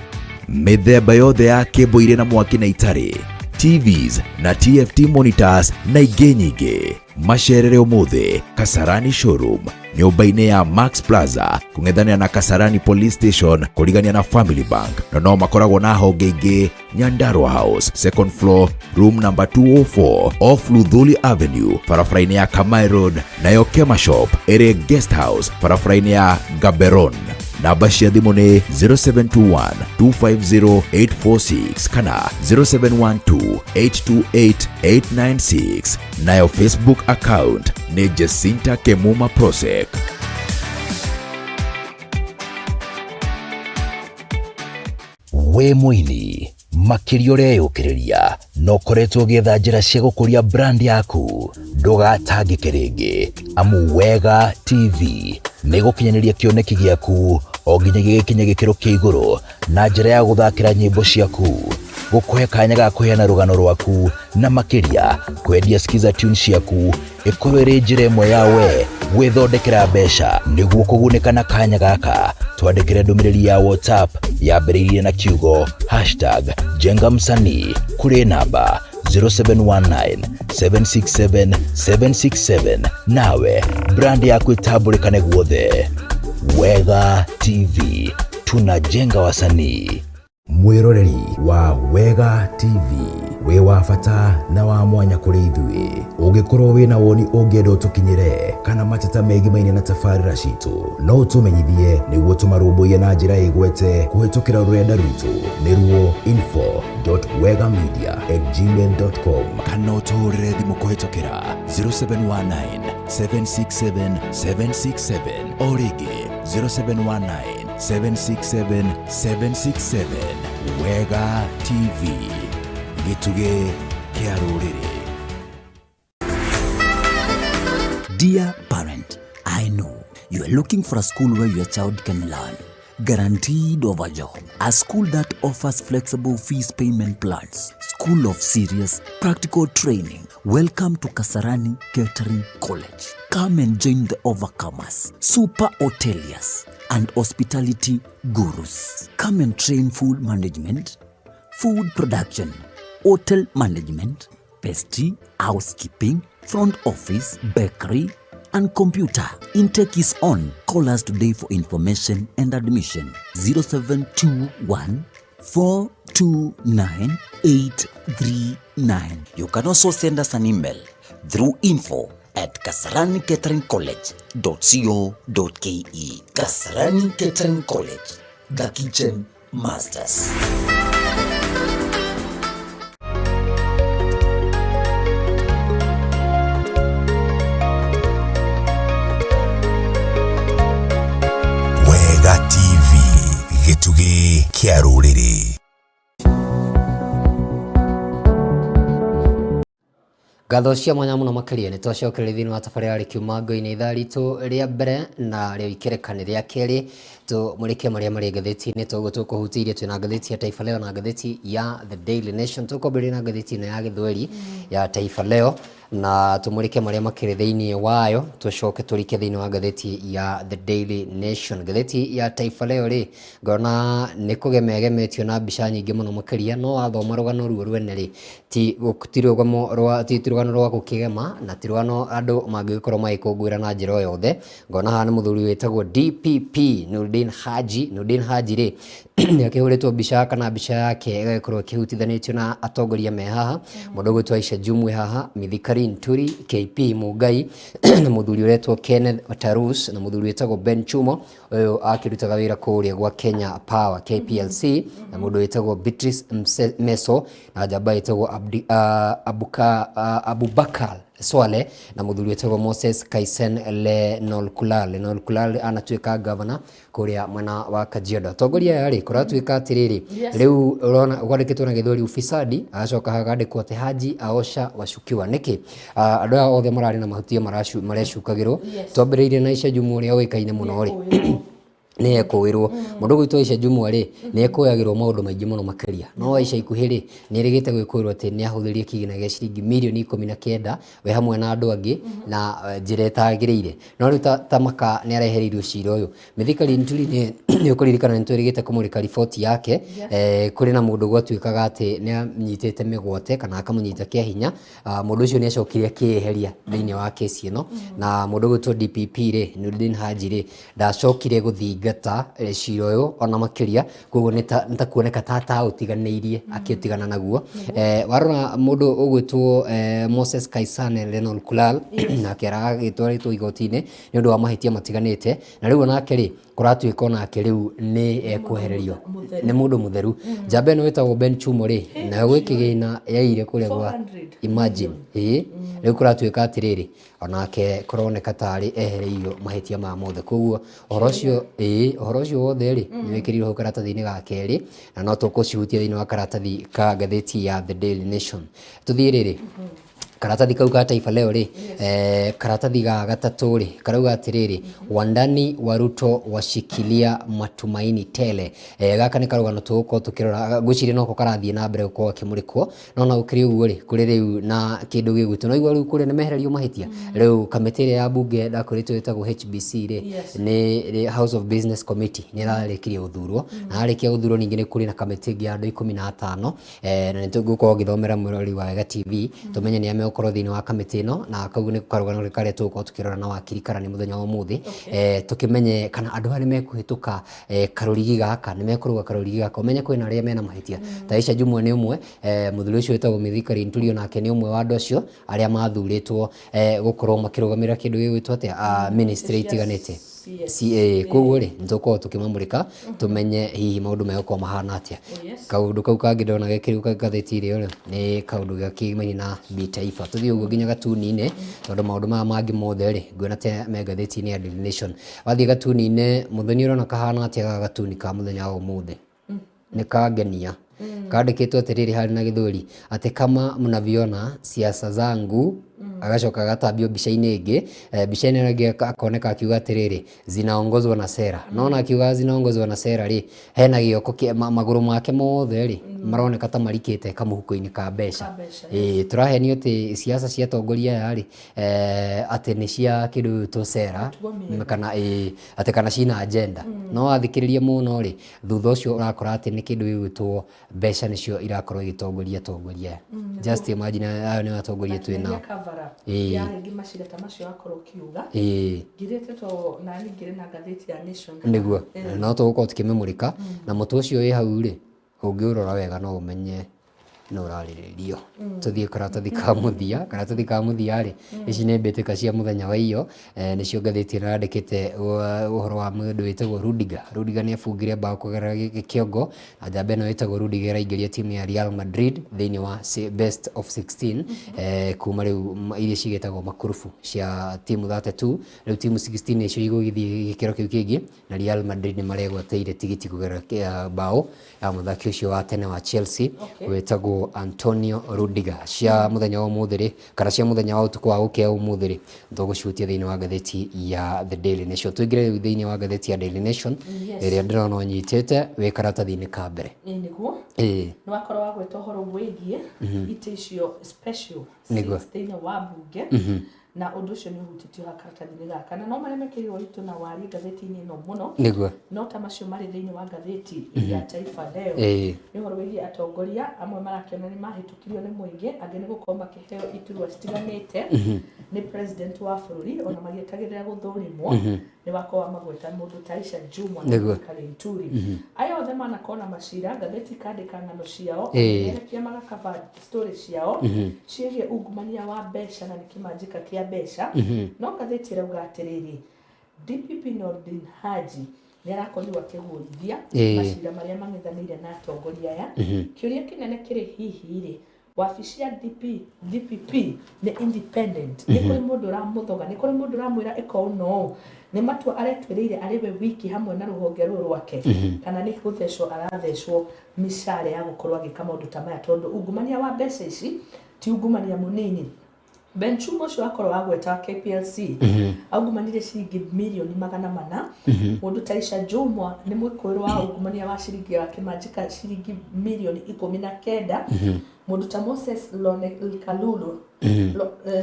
mĩthemba yothe ya kĩmbo irĩ na mwaki na itarĩ, TVs na TFT monitors na ingĩ nyingĩ. Macerere ũmũthĩ Kasarani showroom nyũmba-inĩ ya Max Plaza kũng'ethanĩra na Kasarani Police Station kũrigania na Family Bank, na no makoragwo na honge ingĩ Nyandarua House second floor room number 204 off Luthuli Avenue barabara-inĩ ya Kamai Road, nayo Kema Shop ĩrĩ Guest House barabara-inĩ ya Gaberone. Namba cia thimũ nĩ 0721 250 846 kana 0712 828 896, nayo Facebook account nĩ Jacinta Kemuma Prosec. Wĩ mũini makĩria ũreyũkĩrĩria na ũkoretwo ũgĩetha njĩra cia gũkũria brand yaku, ndũgatangĩke rĩngĩ amu Wega TV nĩ gũkinyanĩria kĩoneki gĩaku o nginya gĩgĩkinye gĩkĩro kĩa igũrũ na njĩra ya gũthakĩra nyĩmbo ciaku, gũkũhe kanya ga kũheana rũgano rwaku na makĩria kwendia Skiza tune ciaku ĩkorwo ĩrĩ njĩra ĩmwe ya we gwĩthondekera mbeca. Nĩguo kũgunĩka na kanya gaka, twandĩkĩre ndũmĩrĩri ya WhatsApp yambĩrĩirie na kiugo #JengaMsanii kũrĩ namba 0719 767 767, nawe brand yaku ĩtambũrĩkane guothe. Wega TV, tunajenga wasanii. Mwĩroreri wa Wega TV, wĩ wa bata na wa mwanya kũrĩ ithuĩ. Ũngĩkorwo wĩna woni ũngĩenda ũtũkinyĩre kana mateta megimaine na tabarĩra citũ, no ũtũmenyithie nĩguo tũmarũmbũiye na njĩra ĩgwete kũhĩtũkĩra rũrenda rwitũ nĩruo info.wegamedia@gmail.com kana ũtũhũrĩre thimũ kũhĩtũkĩra 0719 767 767, o rĩngĩ 0719 767 767. Wega TV, gĩtugĩ kĩa rũrĩrĩ. Dear parent, I know you are looking for a school where your child can learn, guaranteed of a job, a school that offers flexible fees payment plans, school of serious practical training. Welcome to Kasarani Catering College. Come and join the overcomers, super hoteliers, and hospitality gurus. Come and train food management, food production, hotel management, pastry, housekeeping, front office, bakery, and computer. Intake is on. Call us today for information and admission. 0721 429 839. You can also send us an email through info@kasaranicateringcollege.co.ke. Kasarani Catering College, the kitchen masters. Wega TV, gĩtugĩ kĩa rũrĩrĩ. Ngatho cia mwanya mũno makĩria nĩ twacokereria thĩinĩ wa tabarĩra ya Rĩkiuma-Ngo-inĩ ithaa ritũ rĩa mbere na rĩo ikĩreka rĩa kerĩ tũmũrĩke marĩa marĩ ngathĩti-inĩ. Toguo tũkũhutĩirie twĩna ngathĩti ya Taifa Leo na ngathĩti ya The Daily Nation. Tũkwambĩrĩria na ngathĩti ĩno ya Gĩthweri ya Taifa Leo. Na tũmũrĩke marĩa makĩrĩ thĩinĩ wayo, tũcoke tũrike thĩinĩ wa ngathĩti ya The Daily Nation. Ngathĩti ya Taifa Leo rĩ, ngona nĩ kũgemegemetio na mbica nyingĩ mũno makĩria, no wathoma rũgano ruo rwene rĩ, ti ti rũgano rwa ti rũgano rwa gũkĩgema, na ti rũgano andũ mangĩgĩkorwo magĩkũngũĩra na njĩra o yothe. Ngona haha nĩ mũthuri wĩtagwo DPP Nurdin Haji. Nurdin Haji rĩ, nĩ akĩhũrĩtwo mbica kana mbica yake ĩgagĩkorwo ĩkĩhutithanĩtio na atongoria me haha, mũndũ ũgwĩtwo Aisha Jumwa haha, Mithikari Nturi, KP Mungai na mũthuri ũretwo Kenneth Tarus na mũthuri wĩtagwo Ben Chumo, ũyũ akĩrutaga wĩra kũrĩa gwa Kenya Power KPLC, na mũndũ wĩtagwo Beatrice Meso na njamba ĩtagwo Abdi, Abuka, Abubakar Swale na mũthuri wĩtagwo Moses Kaisen Lenolkulal. Lenolkulal anatuĩka governor kũrĩa mwena wa Kajiado. Atongoria aya rĩ, kũratuĩka atĩrĩrĩ, rĩu ũrona kwandĩkĩtwo na gĩthweri ufisadi, agacoka hagandĩkwo atĩ Haji aosha washukiwa. Nĩkĩ? Andũ aya othe mararĩ na mahĩtia marecukagĩrwo. Twambĩrĩirie na Aisha Jumwa ũrĩa ũĩkaine mũno rĩ, nĩ ekũĩrwo. Mũndũ ũgwĩtwo Aisha Jumwa rĩ, nĩ ekũyagĩrwo maũndũ maingĩ mũno makĩria. No ica ikuhĩ rĩ, nĩ erĩgĩte gwĩkũĩrwo atĩ nĩ ahũthĩrire kĩgĩna gĩa ciringi mirioni 19 we hamwe na andũ angĩ na njĩra ĩtagĩrĩire. No rĩu ta Maka nĩ arehereirio cira ũyũ. Mithikari Nturi nĩ ũkũririkana nĩ twĩrĩgĩte kũmũrĩka riboti yake. Kũrĩ na mũndũ gwatuĩkaga atĩ nĩ anyitĩte mĩgwate kana akamũnyita kĩa hinya. Mũndũ ũcio nĩ acokire akĩyeheria thĩinĩ wa kesi ĩno. Na mũndũ ũgwĩtwo DPP rĩ, Nurdin Haji rĩ, ndacokire gũthingata cira ũyũ ona makĩria. Koguo nĩ ta kuoneka ta ataũtiganĩirie akĩũtigana naguo. Warora mũndũ ũgwĩtwo Moses Kaisane Lenol Kulal nake aragĩtwarĩtwo igoti-inĩ nĩ ũndũ wa mahĩtia matiganĩte. Na rĩu onake rĩ, kũratuĩka onake rĩu nĩ ekwehererio. Nĩ mũndũ mũtheru. Njamba ĩno ĩtagwo Ben Chumo rĩ, nayo gwĩ kĩgĩna yaiyire kũrĩa gwa, imagine, ĩĩ, rĩu kũratuĩka atĩrĩrĩ, onake kũroneka tarĩ ehereirio mahĩtia maya mothe. Koguo ũhoro ũcio, ĩĩ, ũhoro ũcio wothe rĩ, nĩ wĩkĩrirwo hau karatathi-inĩ ga kerĩ, na no tũkũcihutia thĩinĩ wa karatathi ka ngathĩti ya The Daily Nation. Tũthiĩ rĩrĩ, karatathi kau ka Taifa Leo rĩ, karatathi ga gatatũ rĩ, karauga atĩrĩrĩ, wandani wa Ruto washikilia matumaini tele. Gaka nĩ karũgano tũgũkorwo tũkĩrora, ngwĩciria noko karathiĩ na mbere gũkorwo gakĩmũrĩkwo, no ona gũkĩrĩ ũguo rĩ, kũrĩ rĩu na kĩndũ gĩgwĩtwo, nĩwaigua rĩu kũrĩa nĩmehererio mahĩtia, rĩu kamĩtĩ ĩrĩa ya mbunge ndakwĩrĩte ĩtagwo HBC rĩ, nĩ House of Business Committee nĩ ĩrarĩkirie gũthurwo, na yarĩkia gũthurwo ningĩ nĩ kũrĩ na kamĩtĩ ĩngĩ ya andũ 15, na nĩ tũgũkorwo ngĩthomera mwĩroreri wa Wega TV, tũmenye nĩa megũkorwo thĩinĩ wa kamĩtĩ ĩno, na kau nĩ karũgano karĩa tũgũkorwo tũkĩrora na wakiri Karani mũthenya wa ũmũthĩ, tũkĩmenye kana andũ aya nĩ mekũhĩtũka karũrigi gaka, nĩ mekũrũga karũrigi gaka, ũmenye kwĩna arĩa mena mahĩtia, ta Aisha Jumwa nĩ ũmwe, mũthuri ũcio wĩtagwo Mithika Linturi onake nĩ ũmwe wa andũ acio arĩa mathurĩtwo gũkorwo makĩrũgamĩrĩra kĩndũ gĩgwĩtwo atĩa, ministry itiganĩte. CA. Koguo rĩ, nĩ tũgũkorwo tũkĩmamũrĩka tũmenye hihi maũndũ megũkorwo mahana atĩa. Kaũndũ kau kangĩ ndona gekĩrwo ngathĩti-inĩ ĩyo rĩ, nĩ kaũndũ gakĩmaine na Bi Taifa. Tũthiĩ ũguo nginya gatuni-inĩ, tondũ maũndũ maya mangĩ mothe rĩ, nguona ta me ngathĩti-inĩ ya Daily Nation. Wathiĩ gatuni-inĩ, Mũthoni ũrona kahana atĩa gaka gatuni ka mũthenya wa ũmũthĩ? Nĩ kangenia. Kandĩkĩtwo atĩrĩrĩ harĩ na gĩthweri, atĩ kama mnavyoona siasa zangu, agacoka agatambio mbica-inĩ ĩngĩ, mbica-inĩ ĩno ĩngĩ akoneka akiuga atĩrĩrĩ, zinaongozwa na sera. No ona akiuga zinaongozwa na sera rĩ, hena gĩoko kĩa magũrũ make mothe rĩ, maroneka ta marikĩte kamũhuko-inĩ ka mbeca. Ĩĩ tũrahenio atĩ siasa cia atongoria aya rĩ, atĩ nĩ cia kĩndũ gĩgwĩtwo sera, kana ĩĩ, atĩ kana ciĩna agenda. No wathikĩrĩria mũno rĩ, thutha ũcio ũrakora atĩ nĩ kĩndũ gĩgwĩtwo mbeca nĩcio irakorwo igĩtongoria atongoria aya. Just imagine aya nĩo atongoria twĩ nao. Ĩĩ. Ya rĩngĩ macira ta macio wakorwo ũkiuga. Ĩĩ. Ngirĩte to nani ngĩrĩ na ngathĩti ya Nation. Nĩguo. No tũgũkorwo tũkĩmĩmũrĩka na mũtwe ũcio wĩ hau rĩ, ũngĩũrora wega no ũmenye nũ ũrarĩrĩrio. Tũthiĩ karatathi ka mũthia, karatathi ka mũthia rĩ, ici nĩ mbĩtĩka cia mũthenya wa iyo, nĩcio ngathĩti ĩno yandĩkĩte ũhoro wa mũndũ wĩtagwo Rudiger. Rudiger nĩ abungire mbaũ kũgerera kĩongo, na njamba ĩno ĩtagwo Rudiger ĩraingĩria timu ya Real Madrid thĩinĩ wa best of 16, kuma rĩu iria cigĩtagwo makurubu cia timu 32, rĩu timu 16 nĩcio igũgĩthiĩ gĩkĩro kĩu kĩngĩ, na Real Madrid nĩ maregwatĩire tigiti kũgerera mbaũ ya mũthaki ũcio wa tene wa Chelsea wĩtagwo Antonio Rudiger. Cia mũthenya wa ũmũthĩ rĩ, kana cia mũthenya wa ũtukũ wa gũkĩa ũmũthĩ rĩ, tũgũcihutia thĩinĩ wa ngathĩti ya The Daily Nation. Tũingĩre rĩu thĩinĩ wa ngathĩti ya Daily Nation ĩrĩa ndĩrona ũnyitĩte wĩ karatathi-inĩ ka mbere. Ĩĩ nĩguo. Ĩĩ. Nĩ wakorwo wagweta ũhoro wĩgiĩ itĩ icio special. Nĩguo. seats thĩinĩ wa mbunge na ũndũ ũcio nĩ ũhutĩtio ha karatathi-inĩ gaka na no marĩa mekĩrirwo ũritũ na wariĩ ngathĩti-inĩ ĩno mũno no ta macio marĩ thĩinĩ wa ngathĩti ya Taifa Leo. Nĩ ũhoro wĩgiĩ atongoria amwe marakĩona nĩ mahĩtũkirio nĩ mũingĩ, angĩ nĩ gũkorwo makĩheo iturwa citiganĩte nĩ president wa bũrũri ona magĩetagĩrĩra gũthũrimwo. Nĩ wakorwo wamagweta mũndũ ta Aisha Jumwa na Mithika Linturi. Aya othe manakorwo na macira, ngathĩti ikandĩka ng'ano ciao, amemerekia magakaba story ciao ciĩgiĩ ungumania wa mbeca na nĩ kĩmanjĩka kĩa mbeca. No ngathĩti ĩrauga atĩrĩrĩ, DPP Nordin Haji nĩ arakorirwo akĩgũithia macira marĩa mang'ethanĩire na atongoria aya. Kĩũria kĩnene kĩrĩ hihi rĩ, wabici ya DPP nĩ independent? Nĩ kũrĩ mũndũ ũramũthoga? Nĩ kũrĩ mũndũ ũramwĩra ĩka ũũ na ũũ? Nĩ matua aretuĩrĩire arĩ we wiki hamwe na rũhonge rũrũ rwake, kana nĩ gũthecwo arathecwo mĩcara ya gũkorwo agĩka maũndũ ta maya? Tondũ ungumania wa mbeca ici ti ungumania mũnini. Ben Chuma ũcio wakorwo wagweta wa KPLC aungumanirie ciringi mirioni 400. Mũndũ ta Aisha Jumwa nĩ mwĩkũĩrwo wa ungumania wa ciringi wa kĩmanjĩka ciringi mirioni 19. Mũndũ ta Moses Lone Kalulu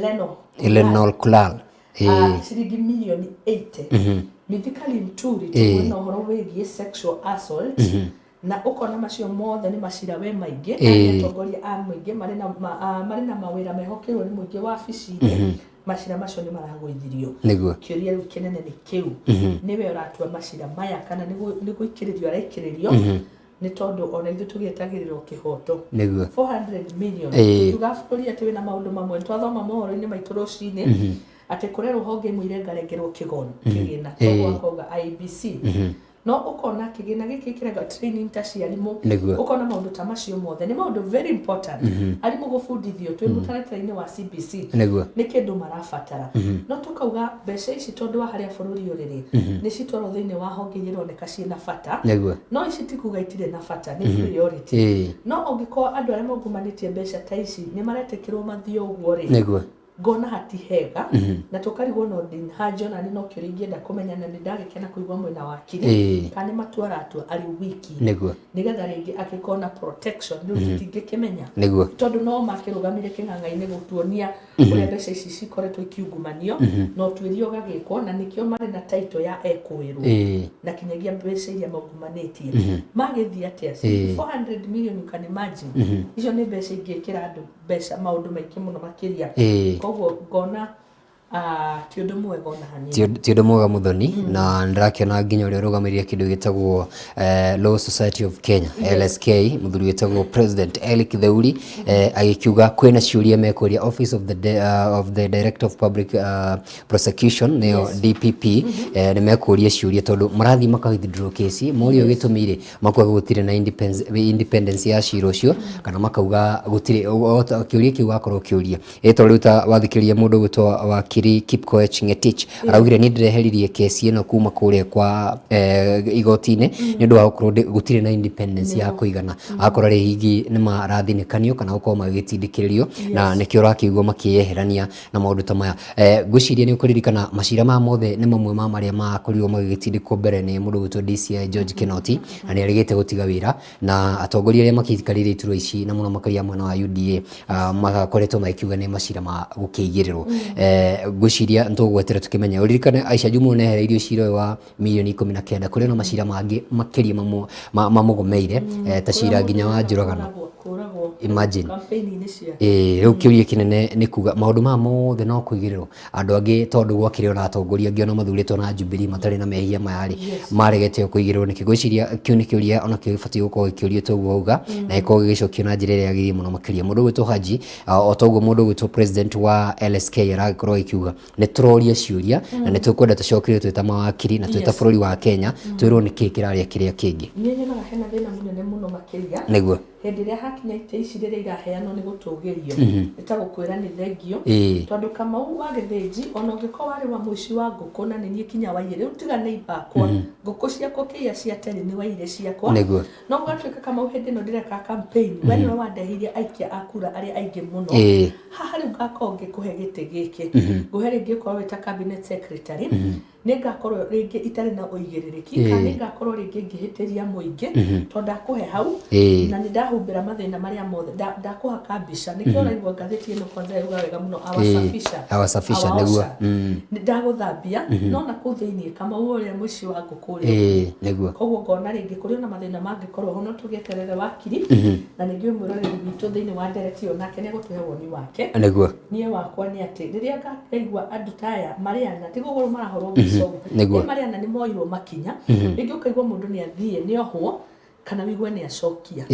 Leno Lenol Kulal. Ciringi mirioni 80. Mithika Linturi tũkuona ũhoro wĩgiĩ sexual assault na ũkona macio mothe nĩ macira we maingĩ na nĩ atongoria a mũingĩ marĩ na mawĩra mehokeirwo nĩ mũingĩ wabici-inĩ, macira macio nĩ maragũithirio. Kĩũria rĩu kĩnene nĩ kĩu, nĩwe ũratua macira maya kana nĩ gũikĩrĩrio araikĩrĩrio? Nĩ tondũ ona ithuĩ tũgĩetagĩrĩrwo kĩhoto. 400 million, tukiuga bũrũri atĩ wĩna maũndũ mamwe, twathoma mohoro-inĩ maitũ rũcinĩ atĩ kũrĩ rũhonge imwe irengarengerwo kĩgĩna toguo akauga IEBC, no ũkona kĩgĩna gĩkĩ kĩrenga training ta cia arimũ. Ũkona maũndũ ta macio mothe nĩ maũndũ very important, arimũ gũbundithio twĩ mũtaratara-inĩ wa CBC nĩ kĩndũ marabatara. No tũkauga mbeca ici, tondũ wa harĩa bũrũri ũrĩ rĩ, nĩ citwarwo thĩinĩ wa honge iria ironeka ciĩna bata. No ici ti kuga itirĩ na bata, nĩ priority. No ũngĩkorwo andũ arĩa maungumanĩtie mbeca ta ici nĩ maretĩkĩrwo mathiĩ ũguo rĩ, ngona hati hega na tũkarigwo. No Haji ona nĩ no kĩũria ingĩenda kũmenya, na nĩ ndagĩkena kũigua mwena wakiri kana nĩ matua aratua arĩ wiki nĩgetha rĩngĩ angĩkorwo na protection rĩu tũtingĩkĩmenya, tondũ no makĩrũgamire kĩng'ang'a-inĩ gũtuonia ũrĩa mbeca ici cikoretwo ikiungumanio na ũtuĩria ũgagĩkwo, na nĩkĩo marĩ na title ya ekũĩrwo na kinyagia mbeca iria maungumanĩtie magĩthiĩ atĩa. 400 million, you can imagine, icio nĩ mbeca ingĩkĩra andũ mbeca maũndũ maingĩ mũno makĩria. Koguo ngona ti ũndũ mwega ona hanini. Ti ũndũ mwega, Muthoni, na ndĩrakĩona nginya ũrĩa ũrũgamĩrĩire kĩndũ gĩtagwo Law Society of Kenya, LSK, mũthuri wĩtagwo President Eric Theuri, agĩkiuga kwĩna ciũria mekũria Office of the Director of Public Prosecution, nĩyo DPP. Nĩ mekũria ciũria tondũ marathiĩ maka withdraw case, morio gĩtũmi rĩ, makauga gũtirĩ na independence ya cira ũcio, kana makauga gũtirĩ kĩũria kĩu wakorwo ũkĩũria. Ĩ tondũ rĩu ta wathikĩrĩria mũndũ ũgwĩtwo wakiri Kipkoech Ngetich, araugire niĩ ndĩreheririe kesi ĩno kuma kũrĩa kwa igoti-inĩ nĩ ũndũ wa gũkorwo gũtirĩ na independence ya kũigana, akorwo rĩ hihi nĩ marathinĩkanio kana gũkorwo magĩtindĩkĩrĩrio, na nĩkĩo ũrakĩigua makĩyeherania na maũndũ ta maya. Ngwĩciria nĩ ũkũririkana macira maya mothe nĩ mamwe ma marĩa makorirwo magĩgĩtindĩkwo mbere nĩ mũndũ ũgwĩtwo DCI George Kinoti, na nĩ arĩgĩte gũtiga wĩra, na atongoria arĩa makĩikarĩire iturwa ici na mũno makĩria mwena wa UDA makoretwo magĩkiuga nĩ macira ma gũkĩigĩrĩrwo. Ngwĩciria nĩ tũgũgwetera tũkĩmenye. Ũririkane Aisha Jumwa nĩ ehereirio cira ũyũ wa mirioni 19, kũrĩ na macira mangĩ makĩria mamũgomeire, ta cira nginya wa njũragano. Kũragwo Imagine. campaign-inĩ ciake. Ĩĩ, rĩu kĩũria kĩnene nĩ kuga maũndũ maya mothe no kũigĩrĩrwo andũ angĩ, tondũ gwakĩrĩ ona atongoria angĩ ona mathurĩtwo na Jubilee matarĩ na mehia maya rĩ, maregete o kũigĩrĩrwo nĩkĩ? Ngwĩciria kĩu nĩ kĩũria ona kĩo gĩbatiĩ gũkorwo gĩkĩũrio toguo wauga, na gĩkorwo gĩgĩcokio na njĩra ĩrĩa yagĩrĩire mũno makĩria. Mũndũ ũgwĩtwo Haji, o toguo mũndũ ũgwĩtwo president wa LSK aragĩkorwo agĩkiuga, nĩ tũroria ciũria na nĩ tũkwenda tũcokerio twĩ ta mawakiri na twĩ ta bũrũri wa Kenya, twĩrwo nĩ kĩĩ kĩrarĩa kĩrĩa kĩngĩ. Niĩ nyonaga hena thĩna mũnene mũno makĩria hĩndĩ ĩrĩa hakinya itĩ ici rĩrĩa iraheanwo nĩ gũtũgĩrio, nĩ ta gũkwĩra nĩ thengio, tondũ Kamau wa Gĩthĩnji, ona ũngĩkorwo warĩ wa mũici wa ngũkũ na nĩ niĩ kinya waiyĩ, rĩu tiga nĩ ibakwa ngũkũ ciakwa ũkĩiya cia terĩ nĩ waiyire ciakwa. No gũgatuĩka Kamau hĩndĩ ĩno ndĩreka campaign, we nĩwe wandeheirie aikia a kura arĩa aingĩ mũno. Haha rĩu ngakorwo ngĩkũhe gĩtĩ gĩkĩ, ngũhe rĩngĩ ũkorwo wĩ ta cabinet secretary. Nĩ ngakorwo rĩngĩ itarĩ na ũigĩrĩrĩki, kana nĩ ngakorwo rĩngĩ ngĩhĩtĩria mũingĩ, tondũ ndakũhe hau na nĩ ndahumbĩra mathĩna marĩa mothe, ndakũhaka mbica. Nĩkĩo ũraigua ngathĩti ĩno kwanza yuga wega mũno, awasafisha. Awasafisha, nĩguo. Awaosha. Nĩ ndagũthambia, no na kũu thĩiniĩ Kamau ũrĩa mũici wa ngũkũ ũrĩa. Nĩguo. Koguo ngona rĩngĩ kũrĩ ona mathĩna mangĩkorwo ho, no tũgĩeterere wakiri, na ningĩ mwĩroreri witũ thĩinĩ wa ndereti ĩyo nake nĩ egũtũhe woni wake. Niĩ wakwa nĩ atĩ rĩrĩa ngaigua andũ ta aya marĩana, ti gũkũrwo marahũrwo mbica ũguo. Nĩ marĩana nĩ moirwo makinya, rĩngĩ ũkaigua mũndũ nĩ athiĩ nĩ ohwo, kana wigue nĩ acokia.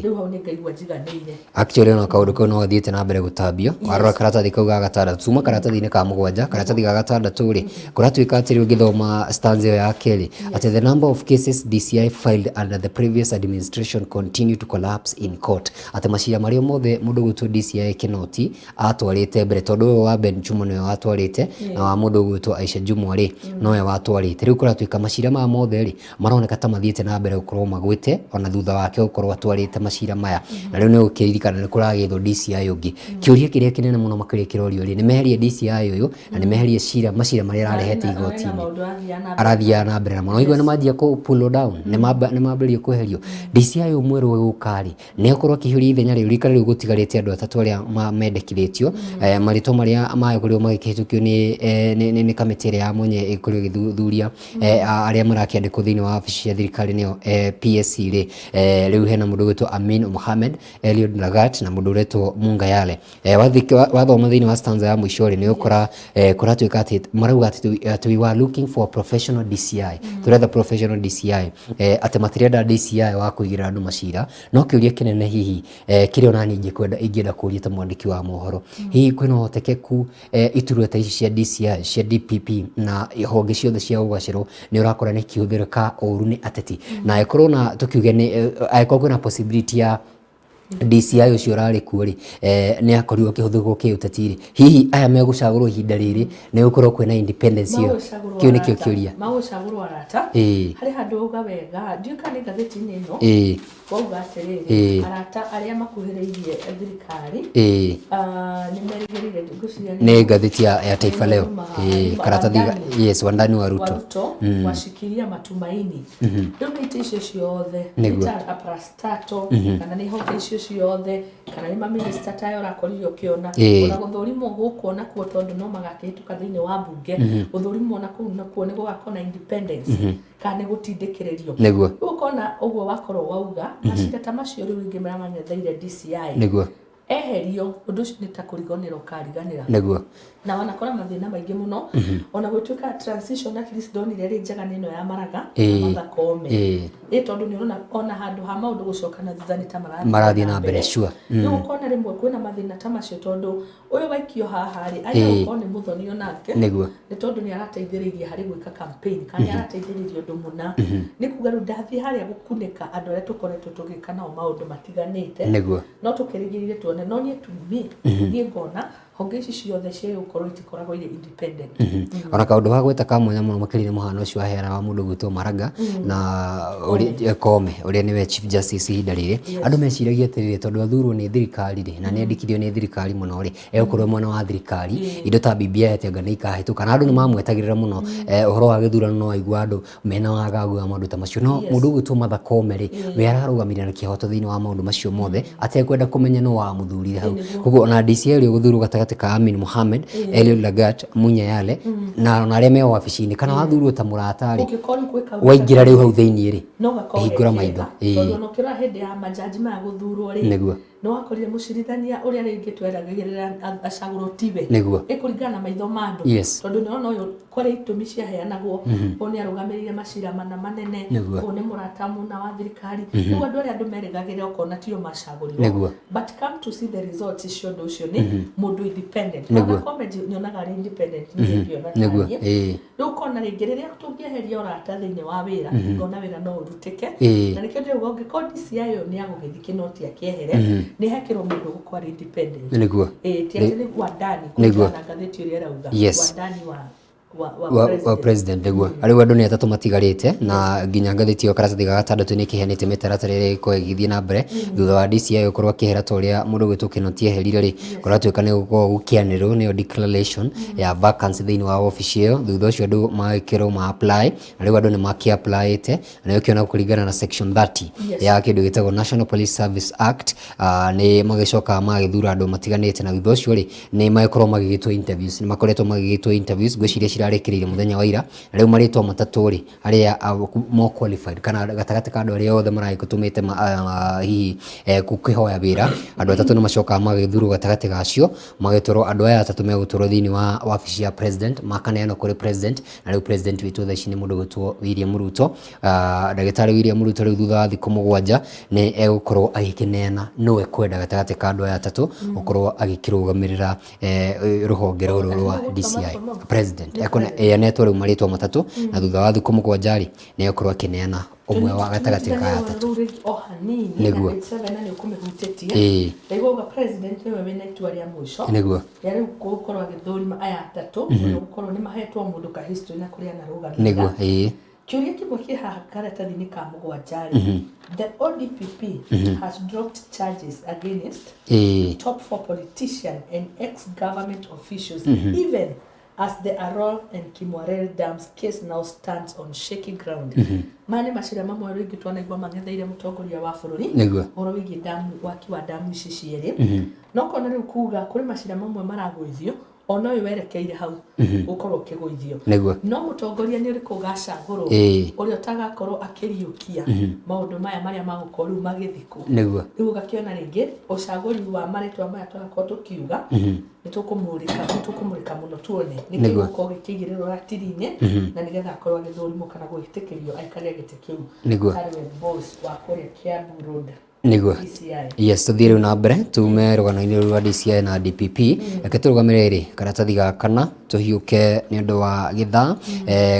Rĩu hau nĩ ngaigua njiganĩire. Actually ona kaũndũ kau no gathiĩte na mbere gũtambio. Warora karatathi kau ga gatandatũ, tuma karatathi-inĩ ka mũgwanja, karatathi ga gatandatũ rĩ, kũratuĩka atĩ rĩu ũngĩthoma stanza ĩyo ya kerĩ, atĩ the number of cases DCI filed under the previous administration continue to collapse in court. Atĩ macira marĩa mothe mũndũ ũgwĩtwo DCI Kinoti atwarĩte mbere, tondũ ũyũ wa Ben Chumo nĩwe watwarĩte, na wa mũndũ ũgwĩtwo Aisha Jumwa rĩ, nowe watwarĩte. Rĩu kũratuĩka macira maya mothe rĩ, maroneka ta mathiĩte na mbere gũkorwo magwĩte ona thutha wake gũkorwo atwarĩte macira maya. Na rĩu nĩ ũkĩririkana nĩ kũragethwo DCI ũngĩ. Kĩũria kĩrĩa kĩnene mũno makĩria kĩrorio rĩ, nĩ meherie DCI ũyũ na nĩ meherie cira macira marĩa ararehete Na igoti-inĩ. Maũndũ athiaga na mbere. Arathiaga na mbere namo. Waigua nĩ manjia kũ pull down, nĩ mambĩrĩria kweherio. DCI ũyũ mwerũ ũgũka rĩ, nĩ akorwo akĩhiũria ithenya rĩu rikara rĩu gũtigarĩte andũ atatũ arĩa mendekithĩtio, marĩtwa marĩa magĩkorirwo magĩkĩhĩtũkio nĩ kamĩtĩ ĩrĩa ya mwanya ĩkorirwo ĩgĩthuthuria arĩa marakĩandĩkwo thĩinĩ wa wabici cia thirikari, nĩyo PSC rĩ, rĩu hena mũndũ ũgwĩtwo Amin Mohamed, Eliud Lagat na mũndũ ũretwo Mungayale. Wathoma thĩinĩ wa stanza ya mũico rĩ, nĩ ũkora kũratuĩka atĩ marauga atĩ we were looking for a professional DCI, tũretha professional DCI, atĩ matirenda DCI wa kũigĩrĩra andũ macira. No kĩũria kĩnene hihi kĩrĩa ona niĩ ingĩkwenda ingĩenda kũria ta mwandĩki wa mohoro, hihi kwĩna ũhotekeku iturwa ta ici cia DCI, cia DPP na honge ciothe cia gũgacĩrwo nĩ ũrakora nĩ ikĩhũthĩrĩka ũru nĩ ateti, na angĩkorwo na tũkiuge nĩ angĩkorwo kwĩna possibility ya DCI ũcio ũrarĩ kuo rĩ, nĩ akorirwo akĩhũthĩrwo kĩũteti rĩ, hihi aya megũcagũrwo ihinda rĩrĩ nĩ gũkorwo kwĩna independence ĩyo? Magũcagũrwo Kĩu nĩkĩo arata. kĩũria. Magũcagũrwo arata. Harĩ handũ wauga wega, ndiũĩ kana nĩ ngathĩti-inĩ ĩno, wauga atĩrĩrĩ, arata arĩa makuhĩrĩirie thirikari nĩ merĩgĩrĩire, ngwĩciria Nĩ ngathĩti ya Taifa Leo. Karatathi Wandani. Yes, wandani wa wa Ruto. Ruto washikilia matumaini. Rĩu nĩ itĩ icio ciothe, nĩ ta parastato kana nĩ honge icio ciothe, kana nĩ mamĩnĩsta ta aya ũrakorire ũkĩona, ona gũthũrimwo gũkũ nakuo, tondũ no magakĩhĩtũka thĩinĩ wa mbunge, gũthũrimwo na kũu nakuo nĩ gũgakorwo na independence kana nĩ gũtindĩkĩrĩrio. Rĩu ũkona ũguo wakorwo wauga macira ta macio rĩu rĩngĩ marĩa mang'etheire DCI eherio, ũndũ ũcio nĩ ta kũriganĩra ũkariganĩra. Na wanakora mathĩna maingĩ mũno, ona gũtuĩka transition at least ndonire ĩrĩ njega nĩ ĩno ya Maraga na Martha Koome. Ĩ tondũ nĩ ũrona ona handũ ha maũndũ gũcoka na thutha nĩ ta marathiĩ Marathiĩ na mbere, sure. Rĩu ũkona rĩmwe kwĩna mathĩna ta macio, tondũ ũyũ waikio haha rĩ, aria gũkorwo nĩ mũthoni onake, nĩ tondũ nĩ arateithĩrĩirie harĩ gwĩka campaign kana nĩ arateithĩrĩirie ũndũ mũna. Nĩ kuga rĩu ndathiĩ harĩa gũkunĩka andũ arĩa tũkoretwo tũgĩka nao maũndũ matiganĩte. No tũkĩrigĩrĩrie tuone, no niĩ to me, niĩ ngona honge ici ciothe cia gũkorwo itikoragwo irĩ independent. Ona kaũndũ wa gweta ka mwanya mũno makĩria nĩ mũhano ũcio waheana wa mũndũ gwĩtwo Maraga na Koome, ũrĩa nĩwe Chief Justice ihinda rĩrĩ. Andũ meciragia atĩrĩrĩ, tondũ athurwo nĩ thirikari rĩ, na nĩ andĩkithio nĩ thirikari mũno rĩ, egũkorwo mwena wa thirikari, indo ta BBI atĩ anga nĩ ikahĩtũka, na andũ nĩ mamwetagĩrĩra mũno. Ũhoro wa gĩthurano no waigua andũ mena wagagu wa maũndũ ta macio, no mũndũ ũgwĩtwo Martha Koome rĩ, we ararũgamire na kĩhoto thĩinĩ wa maũndũ macio mothe atekwenda kũmenya nũ wamũthurire hau. Koguo ona DCI ũrĩa ũgũthurwo gatagatĩ ka Amin Mohamed, Eliud Lagat, Munya Yale na ona arĩa me wabici-inĩ, kana wathurwo ta mũrata rĩ, Ũngĩkorwo rĩu gwĩ kaũndũ waingĩra rĩu hau thĩinĩ rĩ, no gakorwo hingũra ge maitho. kega, tondũ ona ũkĩrora hĩndĩ ya majaji maya gũthurwo rĩ, nĩ wakorire mũcirithania ũrĩa rĩngĩ tweragĩrĩra acagũrwo tiwe. Ĩ kũringana na maitho ma andũ, tondũ nĩ ũrona ũyũ kũrĩ itũmi ciaheanagwo, ũyũ nĩ arũgamĩrĩire macira mana manene, ũyũ nĩ mũrata mũna wa thirikari. Rĩu andũ arĩa andũ merĩgagĩrĩra ũkona tio macagũrirwo, but come to see the results cia ũndũ ũcio nĩ mũndũ independent. Martha Koome nyonaga arĩ independent, niĩ ngĩona tarĩ. Rĩu ũkona rĩngĩ rĩrĩa tũngĩeheria ũrata thĩinĩ wa wĩra, ngona wĩra no ũrutĩke. Na nĩkĩo ndĩrauga ũngĩkorwo DCI ũyũ nĩ agũgĩthiĩ kĩnoti akĩehere, nĩ hekĩrwo mũndũ ũgũkorwo arĩ independent. Ĩĩ, ti atĩ nĩ wandani, kũringana na ngathĩti ũrĩa ĩrauga, wandani wa Wa president nĩguo. Rĩu andũ nĩ atatũ matigarĩte, na nginya ngathĩti ĩyo karatathi ga gatandatũ nĩ kĩheanĩte mĩtaratara ĩrĩa ĩgũkorwo ĩgĩthiĩ na mbere thutha wa DCI gũkorwo akĩehera ta ũrĩa mũndũ ũgwĩtwo Kinoti eherire rĩ, kũratuĩka nĩ gũkorwo gũkĩanĩrĩrwo nĩyo declaration ya vacancy thĩinĩ wa wabici ĩyo. Thutha ũcio andũ magĩkĩrwo ma apply, na rĩu andũ nĩ makĩ apply ĩte, na nĩ ũkĩona kũringana na section 30 ya kĩndũ gĩtagwo National Police Service Act, nĩ magĩcokaga magagĩthura andũ matiganĩte, na thutha ũcio rĩ, nĩ magĩkorwo magĩgĩtwo interviews, nĩ makoretwo magĩgĩtwo interviews, ngwĩciria cirarĩkĩrĩire mũthenya wa ira. Na rĩu marĩtwa matatũ rĩ, arĩa more qualified, kana gatagatĩ ka andũ arĩa othe maragĩtũmĩte hihi gũkĩhoya wĩra, andũ atatũ nĩ macokaga magagĩthurwo gatagatĩ gacio, magĩtwarwo, andũ aya atatũ megũtwarwo thĩinĩ wa wabici ya president, makaneanwo kũrĩ president. Na rĩu president witũ thaa ici nĩ mũndũ ũgwĩtwo William Ruto. Ndagĩtarĩ William Ruto rĩu thutha wa thikũ 7 nĩ egũkorwo agĩkĩneana nũ ekwenda gatagatĩ ka andũ aya atatũ gũkorwo agĩkĩrũgamĩrĩra rũhonge rũrũ rwa DCI. President anetwo rĩu marĩtwa matatũ, na thutha wa thikũ 7 rĩ, nĩ egũkorwo akĩneana ũmwe wa gatagatĩ ka aya atatũ. Rĩu rĩngĩ o hanini. Nĩguo. Na 7 na nĩ ũkũmĩhutĩtie. Ndaigua uga president nĩwe wĩna itua rĩa mũico rĩa rĩu gũkorwo agĩthũrima aya atatũ, ũrĩa gũkorwo nĩ mahetwo mũndũ ka history na kũrĩa anarũgamĩrĩra. Nĩguo, ĩĩ. Kĩũria kĩmwe kĩ haha karatathi-inĩ ka mũgwanja rĩ, the ODPP has dropped charges against top four politician and ex-government officials, even as the Arror and Kimwarer dams case now stands on shaky ground. Maya nĩ macira mamwe rĩngĩ twanaigua mang'etheire mũtongoria wa bũrũri ũhoro wĩgiĩ damu, waki wa damu ici cierĩ. No kona rĩu kuga kũrĩ macira mamwe maragũithio, ona ũyũ werekeire hau gũkorwo ũkĩgũithio. No mũtongoria nĩ ũrĩkũ ũgacagũrwo ũrĩa ũtagakorwo akĩriũkia maũndũ maya marĩa magũkorwo rĩu magĩthikwo? Rĩu ũgakĩona rĩngĩ ũcagũri wa marĩtwa maya tũrakorwo tũkiuga nĩ tũkũmũrĩka mũno tuone nĩ gĩgũkorwo gĩkĩigĩrĩrwo ratiri-inĩ, na nĩgetha akorwo agĩthũrimwo kana gwĩtĩkĩrio aikarĩre gĩtĩ kĩu tarĩwe boss wa kũrĩa Kiambu Road. DCI. Yes, tũthiĩ rĩu na mbere, tume rũgano-inĩ rũu rwa DCI na DPP. Reke tũrũgamĩre rĩ karatathi ga kana, tũhiũke nĩ ũndũ wa gĩthaa.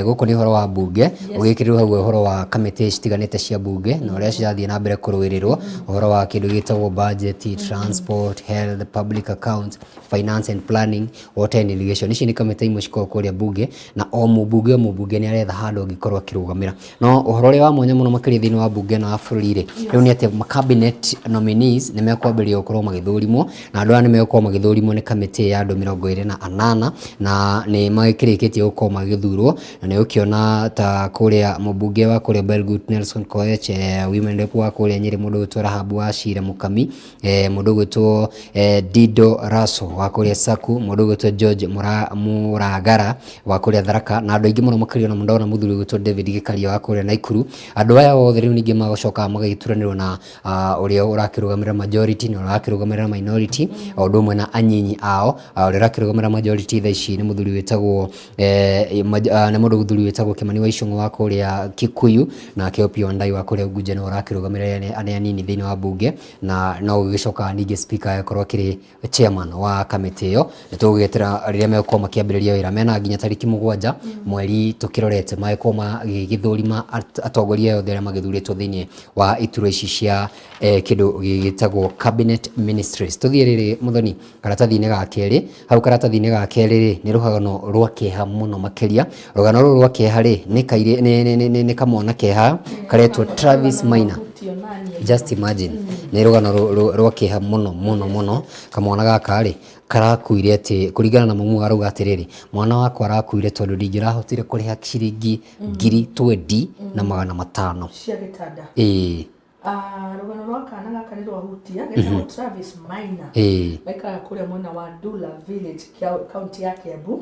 Gũkũ nĩ ũhoro wa mbunge, ũgĩkĩrĩrwo hau ũhoro wa kamĩtĩ citiganĩte cia mbunge na ũrĩa cirathiĩ na mbere kũrũĩrĩrwo, ũhoro wa kĩndũ gĩtagwo budget, transport, health, public accounts, finance and planning, water and irrigation. Ici nĩ kamĩtĩ imwe cikoragwo kũrĩa mbunge, na o mũmbunge nĩ aretha handũ angĩkorwo akĩrũgamĩra. No ũhoro ũrĩa wa mwanya mũno makĩria thĩinĩ wa mbunge ĩno ya bũrũri rĩ, rĩu nĩ atĩ cabinet nominees nĩ mekwambĩrĩria gũkorwo magĩthũrimwo, na andũ aya nĩ megũkorwo magĩthũrimwo nĩ kamĩtĩ ya andũ 28, na nĩ magĩkĩrĩkĩtie gũkorwo magĩthurwo. Na nĩ ũkĩona ta kũrĩa mũmbunge wa kũrĩa Belgut Nelson Koech, women rep wa kũrĩa Nyĩrĩ mũndũ ũgwĩtwo Rahabu wa Cira Mũkami, mũndũ ũgwĩtwo Dido Raso wa kũrĩa Saku, mũndũ ũgwĩtwo George Mũragara wa kũrĩa Tharaka, na andũ aingĩ mũno makĩria. Ona ndona mũthuri ũgwĩtwo David Gĩkaria wa kũrĩa Naikuru. Andũ aya othe rĩu ningĩ magũcoka magagĩturanĩrwo na ũrĩa ũrakĩrũgamĩrĩra majority na ũrĩa ũrakĩrũgamĩrĩra minority, o ũndũ ũmwe na anyinyi ao. Ũrĩa ũrakĩrũgamĩrĩra majority thaa ici nĩ mũthuri wĩtagwo nĩ mũndũ mũthuri wĩtagwo Kimani wa Ichung'wa wa kũrĩa Kikuyu, nake Opiyo Wandayi wa kũrĩa Unguja nĩwe ũrakĩrũgamĩrĩra arĩa anini thĩinĩ wa mbunge. Na no gũgĩcokaga ningĩ speaker agakorwo akĩrĩ chairman wa kamĩtĩ ĩyo. Nĩ tũgũgĩetera rĩrĩa megũkorwo makĩambĩrĩria wĩra, mena nginya tarĩki 7 mweri tũkĩrorete magĩkorwo magĩgĩthũrima atongoria aya othe arĩa magĩthurĩtwo thĩinĩ wa iturwa ici cia kĩndũ gĩgĩtagwo cabinet ministries. Tũthiĩ rĩrĩ mũthoni karatathi-inĩ ga kerĩ. Hau karatathi-inĩ ga kerĩ rĩ, nĩ rũgano rwa kĩeha mũno makĩria. Rũgano rũrũ rwa kĩeha rĩ, nĩ kairĩ nĩ nĩ nĩ nĩ kamwana keha karetwo Travis Maina. Just imagine, nĩ rũgano rwa kĩeha mũno mũno mũno. Kamwana gaka rĩ, karakuire atĩ kũringana na mamu arauga atĩrĩrĩ, mwana wakwa arakuire tondũ ndingĩrahotire kũrĩha ciringi 20,500 cia gĩtanda. Ĩĩ. Ah, rũgano rwa kana gaka nĩ rwahutia, getagwo Travis Maina. Maikaraga kũrĩa mwena wa Ndula Village, kaunti ya Kiambu.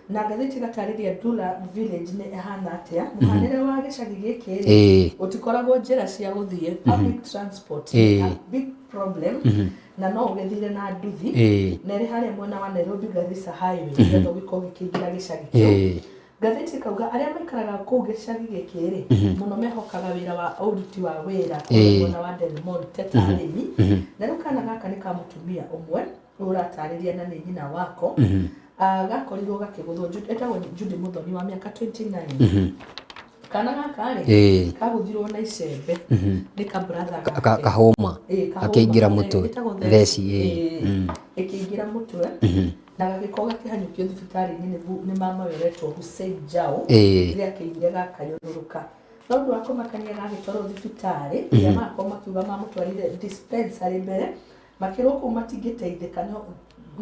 Na ngathĩti ĩgatarĩria Ndula Village nĩ ĩhana atĩa, mũhanĩre wa gĩcagi gĩkĩ rĩ, gũtikoragwo njĩra cia gũthiĩ, public transport nĩ a big problem, na no ũgĩthire na nduthi. Na ĩrĩ harĩa mwena wa Nairobi Garissa Highway, nĩgetha ũgĩkorwo ũgĩkĩingĩra gĩcagi kĩu. Ngathĩti ĩkauga arĩa maikaraga kũu gĩcagi gĩkĩ rĩ, mũno mehokaga wĩra wa ũruti wa wĩra kũrĩa mwena wa Del Monte ta arĩmi. Na rĩu kana gaka nĩ ka mũtumia ũmwe ũratarĩria, na nĩ nyina wako. Ah, gakorirwo gakĩgũthwo, etagwo Judy Muthoni wa mĩaka 29. Kana gaka rĩ, kagũthirwo na icembe nĩ ka brother gake. Kahũma. Ĩĩ, kahũma. Akĩingĩra mũtwe. Ĩtagwo theci, ĩĩ. Ĩkĩingĩra mũtwe. Na gagĩkorwo gakĩhanyũkio thibitarĩ-inĩ nĩ mama we ũretwo Hussein Jao, rĩrĩa akĩiguire gakayũrũrũka. No ũndũ wa kũmakania gagĩtwarwo thibitarĩ, ĩrĩa magakorwo makiuga mamũtwarire dispensary mbere, makĩrwo kũu matingĩteithĩka,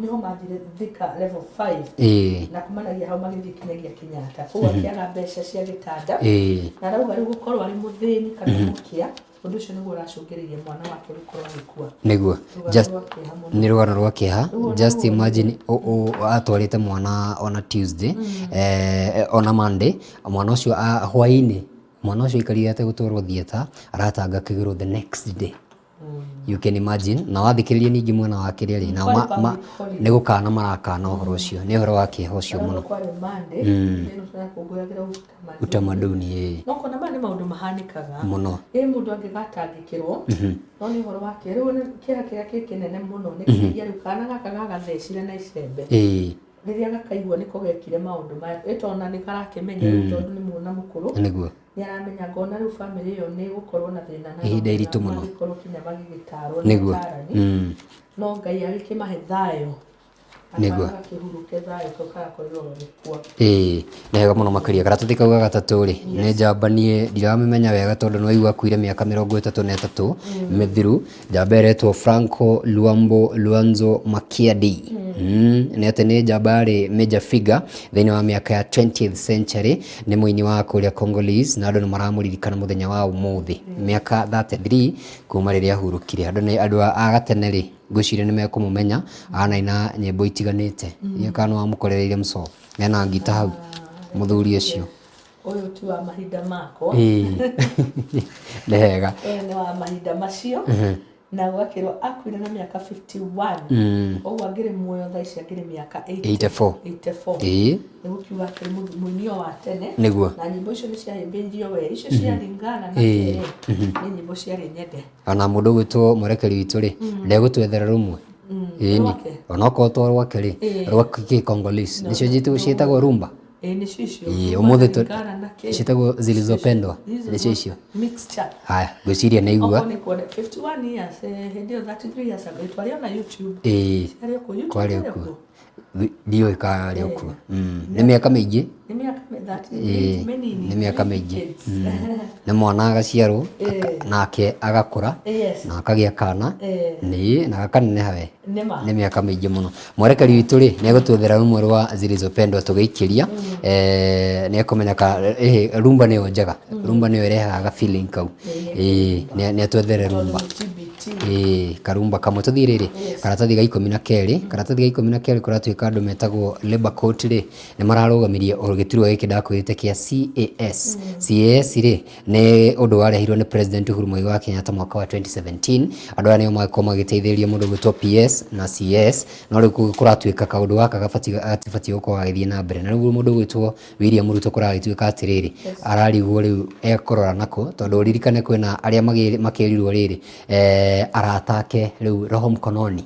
nĩho mathire Thika level 5. Na kumanagia hau magĩthiĩ kinyagia Kenyatta. Kũu akĩaga mbeca cia gĩtanda. Na arauga rĩu gũkorwo arĩ mũthĩni kana mũkĩa, ũndũ ũcio nĩguo ũracũngĩrĩirie mwana wake gũkorwo agĩkua. Nĩguo. Rũgano Just rwa kĩeha mũno. Nĩ rũgano rwa kĩeha. Rũu ona Just ruo imagine atwarĩte mwana ona Tuesday, ona Monday, mwana ũcio hwaĩ-inĩ, mwana ũcio aikarire ategũtwarwo theatre, aratanga kĩgĩrwo the next day. You can imagine. Na wathikĩrĩria ningĩ mwena wa kĩrĩa rĩ, nao Kwarĩ public holiday. nĩ gũkana marakana ũhoro ũcio. Nĩ ũhoro wa kĩeha ũcio Arauga mũno. kwarĩ Monday, ĩno tũrakũngũyagĩra utamaduni. Utamaduni, ĩĩ. No kona maya nĩ maũndũ mahanĩkaga. Mũno. Ĩ mũndũ angĩgatangĩkĩrwo, no nĩ ũhoro wa kĩeha. Rĩu kĩeha kĩrĩa kĩ kĩnene mũno nĩ kĩgia rĩu kana gaka gagathecire na icembe. Rĩrĩa gakaigua nĩko gekire maũndũ maya, ĩ tondũ ona nĩ karakĩmenya rĩu tondũ nĩ mwana mũkũrũ. Nĩguo. Nĩ aramenya ngona rĩu bamĩrĩ ĩyo nĩ ĩgũkorwo na thĩna na Ihinda iritũ mũno. mangĩkorwo kinya magĩgĩtarwo nĩ Nĩguo. atarani. No Ngai agĩkĩmahe thayũ. Nĩguo. Kana gakĩhurũke thayũ kau karakorirwo gagĩkua. Ĩĩ, nĩ wega mũno makĩria. Karatathi kau ga gatatũ rĩ, nĩ njamba niĩ ndiramĩmenya wega tondũ nĩ waigua akuire mĩaka 33 mĩthiru. Njamba ĩretwo Franco Luambo Luanzo Makiadi. Nĩ atĩ nĩ njamba yarĩ major figure thĩinĩ wa mĩaka ya 20th century, nĩ mũini wa kũrĩa Congolese na andũ nĩ maramũririkana mũthenya wa ũmũthĩ. Mĩaka 33 kuma rĩrĩa ahurũkire. Andũ nĩ andũ a gatene rĩ, ngwĩciria nĩ mekũmũmenya, anaina nyĩmbo itiganĩte. Ndiũĩ kana nĩ wamũkorereire mũco, ena ngita hau, mũthuri ũcio. Ũyũ ti wa mahinda makwa. Ĩĩ. Nĩ hega. Ũyũ nĩ wa mahinda macio. Na gũgakĩrwo akuire na mĩaka 51. Koguo angĩrĩ muoyo thaa ici angĩrĩ mĩaka 84. 84. Ĩĩ. Nĩ gũkiuga akĩrĩ mũini o wa tene. Nĩguo. Na nyĩmbo icio nĩ ciahĩmbĩirio we. Icio cia Lingala na kĩrĩ. Nĩ nyĩmbo ciarĩ nyende. Ona mũndũ ũgwĩtwo mwerekeri witũ rĩ, ndegũtwethera rũmwe. Ĩni. Rwake? Onokorwo to rwake rĩ, rwa kĩ-Congolese. Nĩcio ciĩtagwo rumba. Ĩĩ nĩcio icio. Ĩĩ, Rumba ũmũthĩ na Lingala na kĩ. ciĩtagwo zilizopendwa. Zilizo- Nĩcio icio. Mixture. Haya, ngwĩciria nĩ igua. Okorwo nĩ kuona 51 years, hĩndĩ ĩyo 33 years ago, twarĩ ona YouTube. Ĩĩ. Yarĩ o kuo, YouTube Kwarĩ yarĩ o kuo. kuo. Ndiũĩ kana yarĩ o kuo. Nĩ mĩaka mĩingĩ. Nĩ mĩaka Ĩĩ, 33 mĩnini. nĩ mĩaka three mĩingĩ. decades. Nĩ mwana agaciarwo, nake agakũra, na akagĩa kana, nĩ na gakaneneha we. Nĩ ma. Nĩ mĩaka mĩingĩ mũno. Mwerekeri witũ rĩ, nĩ egũtwethera rũmwe rwa Zilizopendwa tũgĩikĩria. Nĩ ekũmenya ka rumba nĩyo njega. Rumba nĩyo ĩrehaga ga feeling kau. Ĩĩ, nĩ atwethere rumba. Tondũ nĩ TBT. Ĩĩ, karumba kamwe. Tũthiĩ rĩrĩ, karatathi ga 12, karatathi ga 12 kũratuĩka andũ metagwo Labour Court rĩ, nĩ mararũgamirie o gĩturwa gĩkĩ ndakwĩrĩte kĩa CAS. CAS rĩ, nĩ ũndũ warehirwo nĩ President Uhuru Muigai wa Kenyatta mwaka wa 2017. Andũ aya nĩo magĩkorwo magĩteithĩrĩria mũndũ ũgwĩtwo PS na CS, no rĩu kũratuĩka kaũndũ gaka gatibatiĩ gũkorwo gagĩthiĩ na mbere. Na rĩu mũndũ ũgwĩtwo William Ruto kũragĩtuĩka atĩrĩrĩ, ararigwo rĩu ekũrora nakũ, tondũ ũririkane kwĩna arĩa makĩrirwo rĩrĩ, arata ake rĩu roho mkononi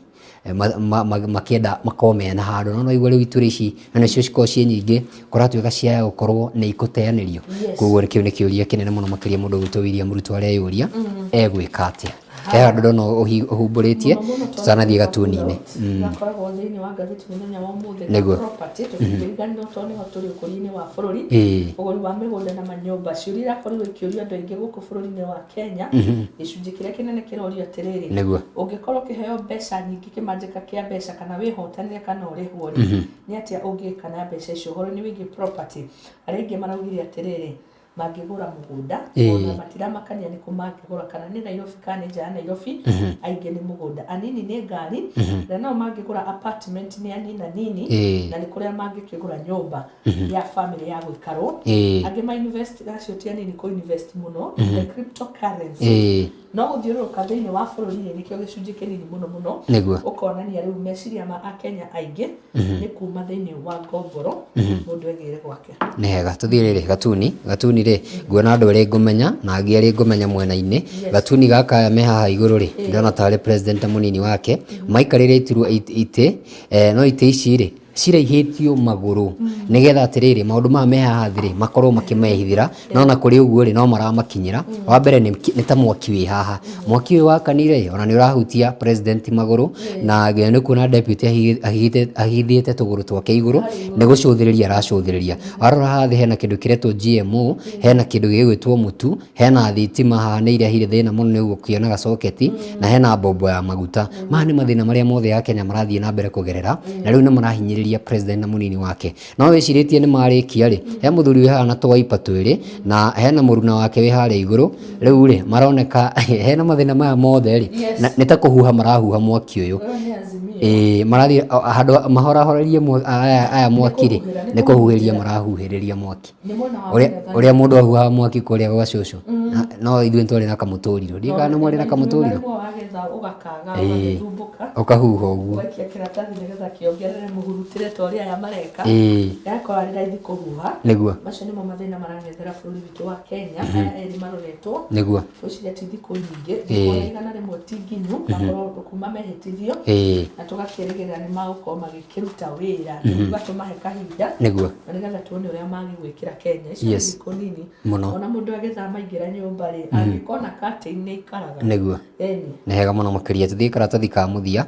makĩenda makorwo mena handũ. No nĩwaigua rĩu iturwa ici na nĩcio cikoragwo ciĩ nyingĩ, kũratuĩka ciaya gũkorwo nĩ ikũteanĩrio. Koguo kĩu nĩ kĩũria kĩnene mũno makĩria mũndũ ũgwĩtwo William Ruto areyũria egwĩka atĩa. He handũ ndona ũhumbũrĩtie tũtanathiĩ gatuni-inĩ. Gakoragwo thĩinĩ wa ngathĩti mũthenya wa ũmũthĩ ga Nĩguo. property tũtingĩriganĩrwo tondũ nĩho tũrĩ ũkũria-inĩ wa bũrũri. Ũgũri wa mĩgũnda na manyũmba, ciũria irakorirwo ikĩũrio andũ aingĩ gũkũ bũrũri-inĩ wa Kenya. Gĩcunjĩ kĩrĩa kĩnene kĩrorio atĩrĩrĩ, Nĩguo. ũngĩkorwo ũkĩheo mbeca nyingĩ kĩmanjĩka kĩa mbeca kana wĩhotanĩre kana ũrĩhwo rĩ, nĩ atĩa ũngĩka na mbeca icio ũhoro-inĩ wĩgiĩ property? Arĩa aingĩ maraugire atĩrĩrĩ, mangĩgũra mũgũnda, ona matiramakania nĩ kũ mangĩgũra, kana nĩ Nairobi kana nĩ nja ya Nairobi, aingĩ nĩ mũgũnda, anini nĩ ngari, na nao mangĩgũra apartment nĩ anini anini, na nĩ kũrĩa mangĩkĩgũra nyũmba ya family ya gũikarwo. Angĩ ma invest, acio ti anini kũ invest mũno the cryptocurrency. No gũthiũrũrũka thĩinĩ wa bũrũri rĩ, nĩkĩo gĩcunjĩ kĩnini mũno mũno. Nĩguo. Ũkonania rĩu meciria ma Akenya aingĩ nĩ kuma thĩinĩ wa ngomboro mũndũ egĩre gwake. Nĩ hega tũthiĩ rĩrĩ gatuni gatuni rĩ, nguona andũ erĩ ngũmenya na angĩ erĩ ngũmenya mwena-inĩ. Gatuni gaka aya me haha igũrũ rĩ, ndĩrona tarĩ president na mũnini wake maikarĩire iturwa itĩ, no itĩ ici rĩ, Ciraihĩtio magũrũ nĩgetha atĩrĩrĩ, maũndũ maya me haha thĩ rĩ, makorwo makĩmehithĩra. No na kũrĩ ũguo rĩ, no maramakinyĩra. Wa mbere nĩ ta mwaki wĩ haha, mwaki ũyũ wakanire ona nĩ ũrahutia president magũrũ, na nginya nĩ kuona deputy ahithĩte tũgũrũ twake igũrũ, nĩ gũcũthĩrĩria aracũthĩrĩria. Warora haha thĩ hena kĩndũ kĩretwo GMO, hena kĩndũ gĩgwĩtwo mũtu, hena thitima haha nĩ irehire thĩna mũno nĩ gũkĩonaga coketi, na hena mbombo ya maguta. Maya nĩ mathĩna marĩa mothe ya Kenya marathiĩ na mbere kũgerera, na rĩu nĩ marahinyĩrĩria president na mũnini wake. No wĩcirĩtie nĩ marĩkia rĩ, he mũthuri wĩ haha na tũwaipa twĩrĩ, na hena mũruna wake wĩ harĩa igũrũ. Rĩu rĩ, maroneka hena mathĩna maya mothe rĩ, nĩ ta kũhuha marahuha mwaki ũyũ. Ĩĩ, marathiĩ handũ mahorahorerie aya mwaki rĩ, nĩ kũhuhĩria marahuhĩrĩria mwaki. Ũrĩa mũndũ ahuhaga mwaki kũrĩa gwa cũcũ. No ithuĩ nĩ twarĩ na kamũtũrirũ. Ndiũĩ kana nĩ mwarĩ na kamũtũrirũ. Ĩĩ, ũkahuha ũguo. Ũgaikia kĩratathi nĩgetha kĩongerere mũhurutĩre ta ũrĩa aya mareka. Yakorwo arĩ raithi kũhuha. Macio nĩmo mathĩna marang'ethera bũrũri witũ wa Kenya. Aya erĩ maroretwo. Ngwĩciria ti thikũ nyingĩ, thikũ ona 100 ti nginyu, makorwo kuma mehĩtithio. Na tũgakĩrĩgĩrĩra nĩ magũkorwo magĩkĩruta wĩra. Tũkiuga tũmahe kahinda. Na nĩgetha tuone ũrĩa magĩgwĩkĩra Kenya. Icio nĩ thikũ nini. Mũno. Ona mũndũ agĩthama aingĩra nyũmba rĩ, angĩkona curtain nĩ ikaraga. Ĩni. Nĩ hega mũno makĩria. Tũthiĩ karatathi ka mũthia.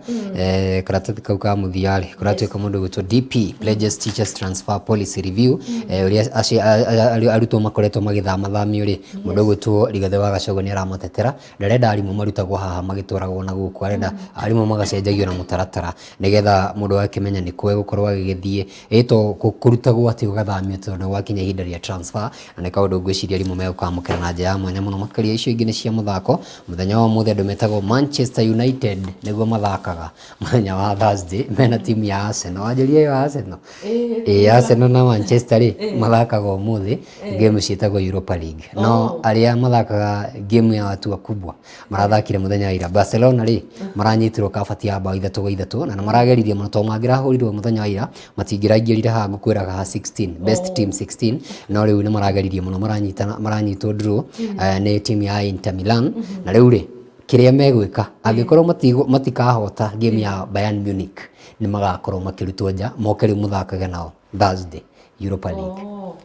Karatathi kau ka mũthia rĩ, kũratuĩka mũndũ ũgwĩtwo DP pledges teachers transfer policy review. Ũrĩa arutwo makoretwo magĩthamathamio rĩ, mũndũ ũgwĩtwo Rigathĩ wa Gachagua nĩ aramatetera. Ndarenda arimũ marutagwo haha magĩtwaragwo na gũkũ, arenda arimũ magacenjagio na mũtaratara nĩgetha mũndũ agakĩmenya nĩ kũ egũkorwo agĩgĩthiĩ. Ĩ to kũrutagwo atĩ ũgathamio tondũ gwakinya ihinda rĩa transfer, na nĩ kaũndũ ngwĩciria arimũ megũkamũkĩra na njĩra ya mwanya mũno makĩria. Icio ingĩ nĩ cia mũthako. Mũthenya wa ũmũthĩ andũ metagwo Manchester United nĩguo mathakaga mũthenya wa Thursday mena timu ya Arsenal. Wanjĩrire ĩyo Arsenal? Ĩĩ, Arsenal na Manchester rĩ, mathakaga ũmũthĩ game ciĩtagwo Europa League. No arĩa mathakaga game ya watu wakubwa marathakire mũthenya wa ira. Barcelona rĩ, maranyitirwo kabati ya bao 3-3, na nĩ marageririe mũno tondũ mangĩrahũrirwo mũthenya wa ira matingĩraingĩrire haha ngũkwĩraga ha 16 best team 16. No rĩu nĩ marageririe mũno, maranyitana, maranyitwo draw nĩ timu ya Inter Milan. Na rĩu rĩ, kĩrĩa megwĩka angĩkorwo matikahota game ya Bayern Munich, nĩ magakorwo makĩrutwo nja moke rĩu mũthakage nao Thursday Europa League.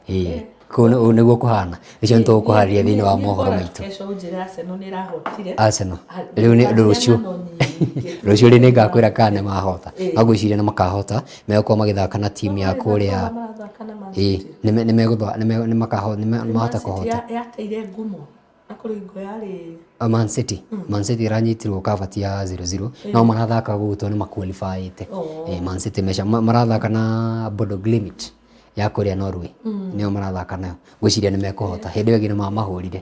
Ĩĩ, kũu nĩguo kũhana. Icio nĩ tũgũkũharĩria thĩinĩ wa mohoro maitũ. Kesho ũnjĩre Arsenal nĩ ĩrahotire. Arsenal rĩu nĩ rũciũ, rũciũ rĩ, nĩngakwĩra kana nĩ mahota. No ngwĩciria nĩ makahota, megũkorwo magĩthaka na timu ya kũrĩa. Ĩĩ, nĩ nĩ mahota kũhota. Yateire ngumo na kũrĩ hingo yarĩ Man City, Man City ĩranyitirwo kabati ya 0-0, no marathaka gũgũ tondũ nĩ maqualifyĩte. Man City meca marathaka na Bodo Glimt ya kũrĩa Norway, nĩo marathaka nayo. Ngwĩciria nĩ mekũhota. Hĩndĩ ĩyo ĩngĩ nĩ mamahũrire.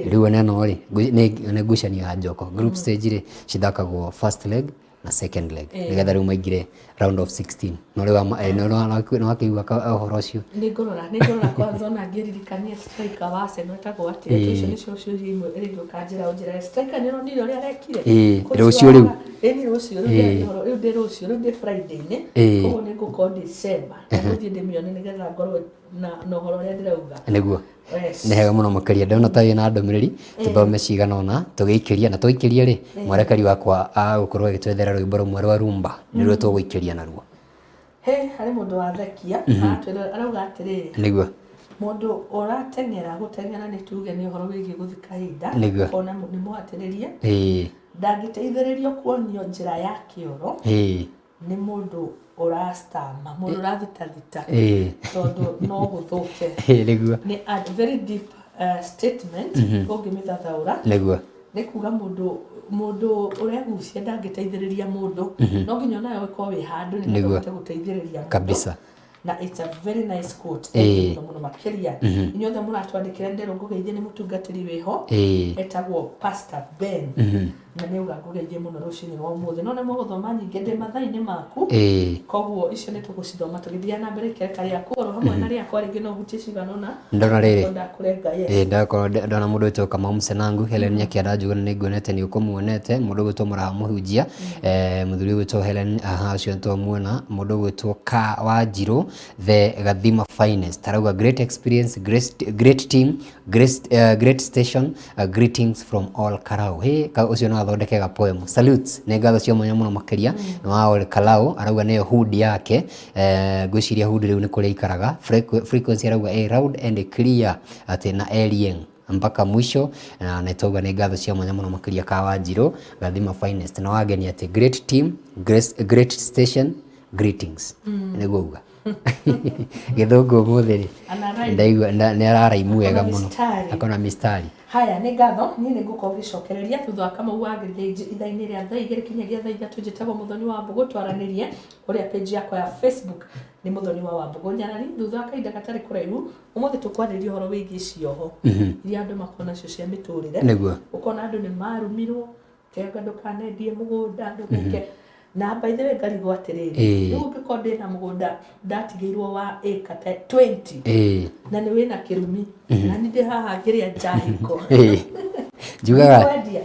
Rĩu ona ĩno rĩ, nĩ ngucanio ya njoko. Group stage rĩ, cithakagwo first leg na second leg nĩgetha rĩu maingĩre round of 16. No rĩu nĩ wakĩigua ũhoro ũcio. Nĩ ngũrora kwanza ona ngĩririkania striker wa Arsenal etagwo atĩa. Icio nĩcio ciũria imwe rĩngĩ ũkanjĩra ũnjĩre striker nĩ ũronire ũrĩa arekire. Ĩĩ, rũciũ rĩu. Ĩni rũciũ rĩu, rĩu ndĩ rũciũ, rĩu ndĩ Friday-inĩ. Koguo nĩ ngũkorwo ndĩ cema na ngũthiĩ ndĩmĩone nĩgetha ngorwo na ũhoro ũrĩa ndĩrauga. Nĩguo. Nĩ hega mũno makĩria. Ndona ta wĩna ndũmĩrĩri, tũthome cigana ũna tũgĩikĩria, na twaikĩria rĩ, mwerekeri wakwa agũkorwo agĩtwethera rwĩmbo rũmwe rwa rumba, nĩruo tũgũikĩria naruo. He harĩ mũndũ wathekia aratwĩra, arauga atĩrĩrĩ, mũndũ ũrateng'era, gũteng'era nĩ tuge nĩ ũhoro wĩgiĩ gũthiĩ kahinda, ũkona nĩ mũhatĩrĩrie, ndangĩteithĩrĩrio kuonio njĩra ya kĩoro nĩ mũndũ ũrastama, mũndũ ũrathitathita, tondũ no gũthũke. Nĩ a very deep statement ũngĩmĩthathaũra. Nĩ kuga mũndũ ũregucia ndangĩteithĩrĩria mũndũ, no nginya onawe ũkorwo wĩ handũ nĩgetha ũhote gũteithĩrĩria mũndũ. Na it's a very nice quote. Thank you mũno mũno makĩria. Inyuothe mũratwandĩkĩra, nderwo ngũgeithie nĩ mũtungatĩri wĩho etagwo Pastor Ben, na nĩ auga ngũgeithie mũno rũcinĩ rwa ũmũthĩ. No nĩ mũgũthoma nyingĩ ndĩ mathaa-inĩ maku, koguo icio nĩ tũgũcithoma tũgĩthiaga na mbere. Ikereka rĩaku oro hamwe na rĩakwa, rĩngĩ no ũhutie cigana ũna. Ndona rĩrĩ. Ndakũrenga, yes. Ĩĩ, ndakorwo ndona mũndũ wĩtwo Kamau Mũcenangu, Helen Nyakĩanda Njuguna nĩ nguonete, nĩ ũkũmuonete, mũndũ ũgwĩtwo Mũraha Mũhunjia, mũthuri ũgwĩtwo Helen, aha, ũcio nĩ twamuona, mũndũ ũgwĩtwo Ka Wanjirũ, the Gathima Finest, arauga great experience, great, great team, great station, greetings from all Karau. Hey, ũcio no. Athondeke ga poem. Salutes, nĩ ngatho cia mwanya mũno makĩria. Nĩ wa Ole Kalau arauga nĩyo hood yake. Ngwĩciria hood rĩu nĩ kũrĩa aikaraga. Frequency arauga loud and clear atĩ na Elieng mpaka mwisho, na nĩ twauga nĩ ngatho cia mwanya mũno makĩria. Kawanjirũ Gathima Finest na wageni atĩ great team, great, great station, greetings. Nĩguo uga gĩthũngũ ũmũthĩ rĩ. Ana rhyme. Ndaigua nĩ araraimu wega Akona mũno. mistari. Akona mistari. Haya, nĩ ngatho. Niĩ nĩ ngũkorwo ngĩcokereria thutha wa Kamau wa Gĩthĩnji ithaa-inĩ rĩa thaa 2 kinyagia thaa 3. Njĩtagwo Mũthoni wa Mbũgũ, twaranĩrie kũrĩa page yakwa ya Facebook nĩ Mũthoni wa Wambũgũ Nyarari. Thutha wa kahinda gatarĩ kũraihu, ũmũthĩ tũkwarĩrĩria ũhoro wĩgiĩ cioho iria andũ makorwo nacio cia mĩtũrĩre. Ũkona andũ nĩ marumirwo tenga, ndũkanendie mũgũnda, ndũgũke na by the way ngarigwo atĩrĩrĩ, rĩu ũngĩkorwo ndĩna mũgũnda ndatigĩirwo wa ĩka ta 20 na nĩ wĩna kĩrumi na nĩ ndĩ haha ngĩrĩa njahiko. Njugaga Kwendia.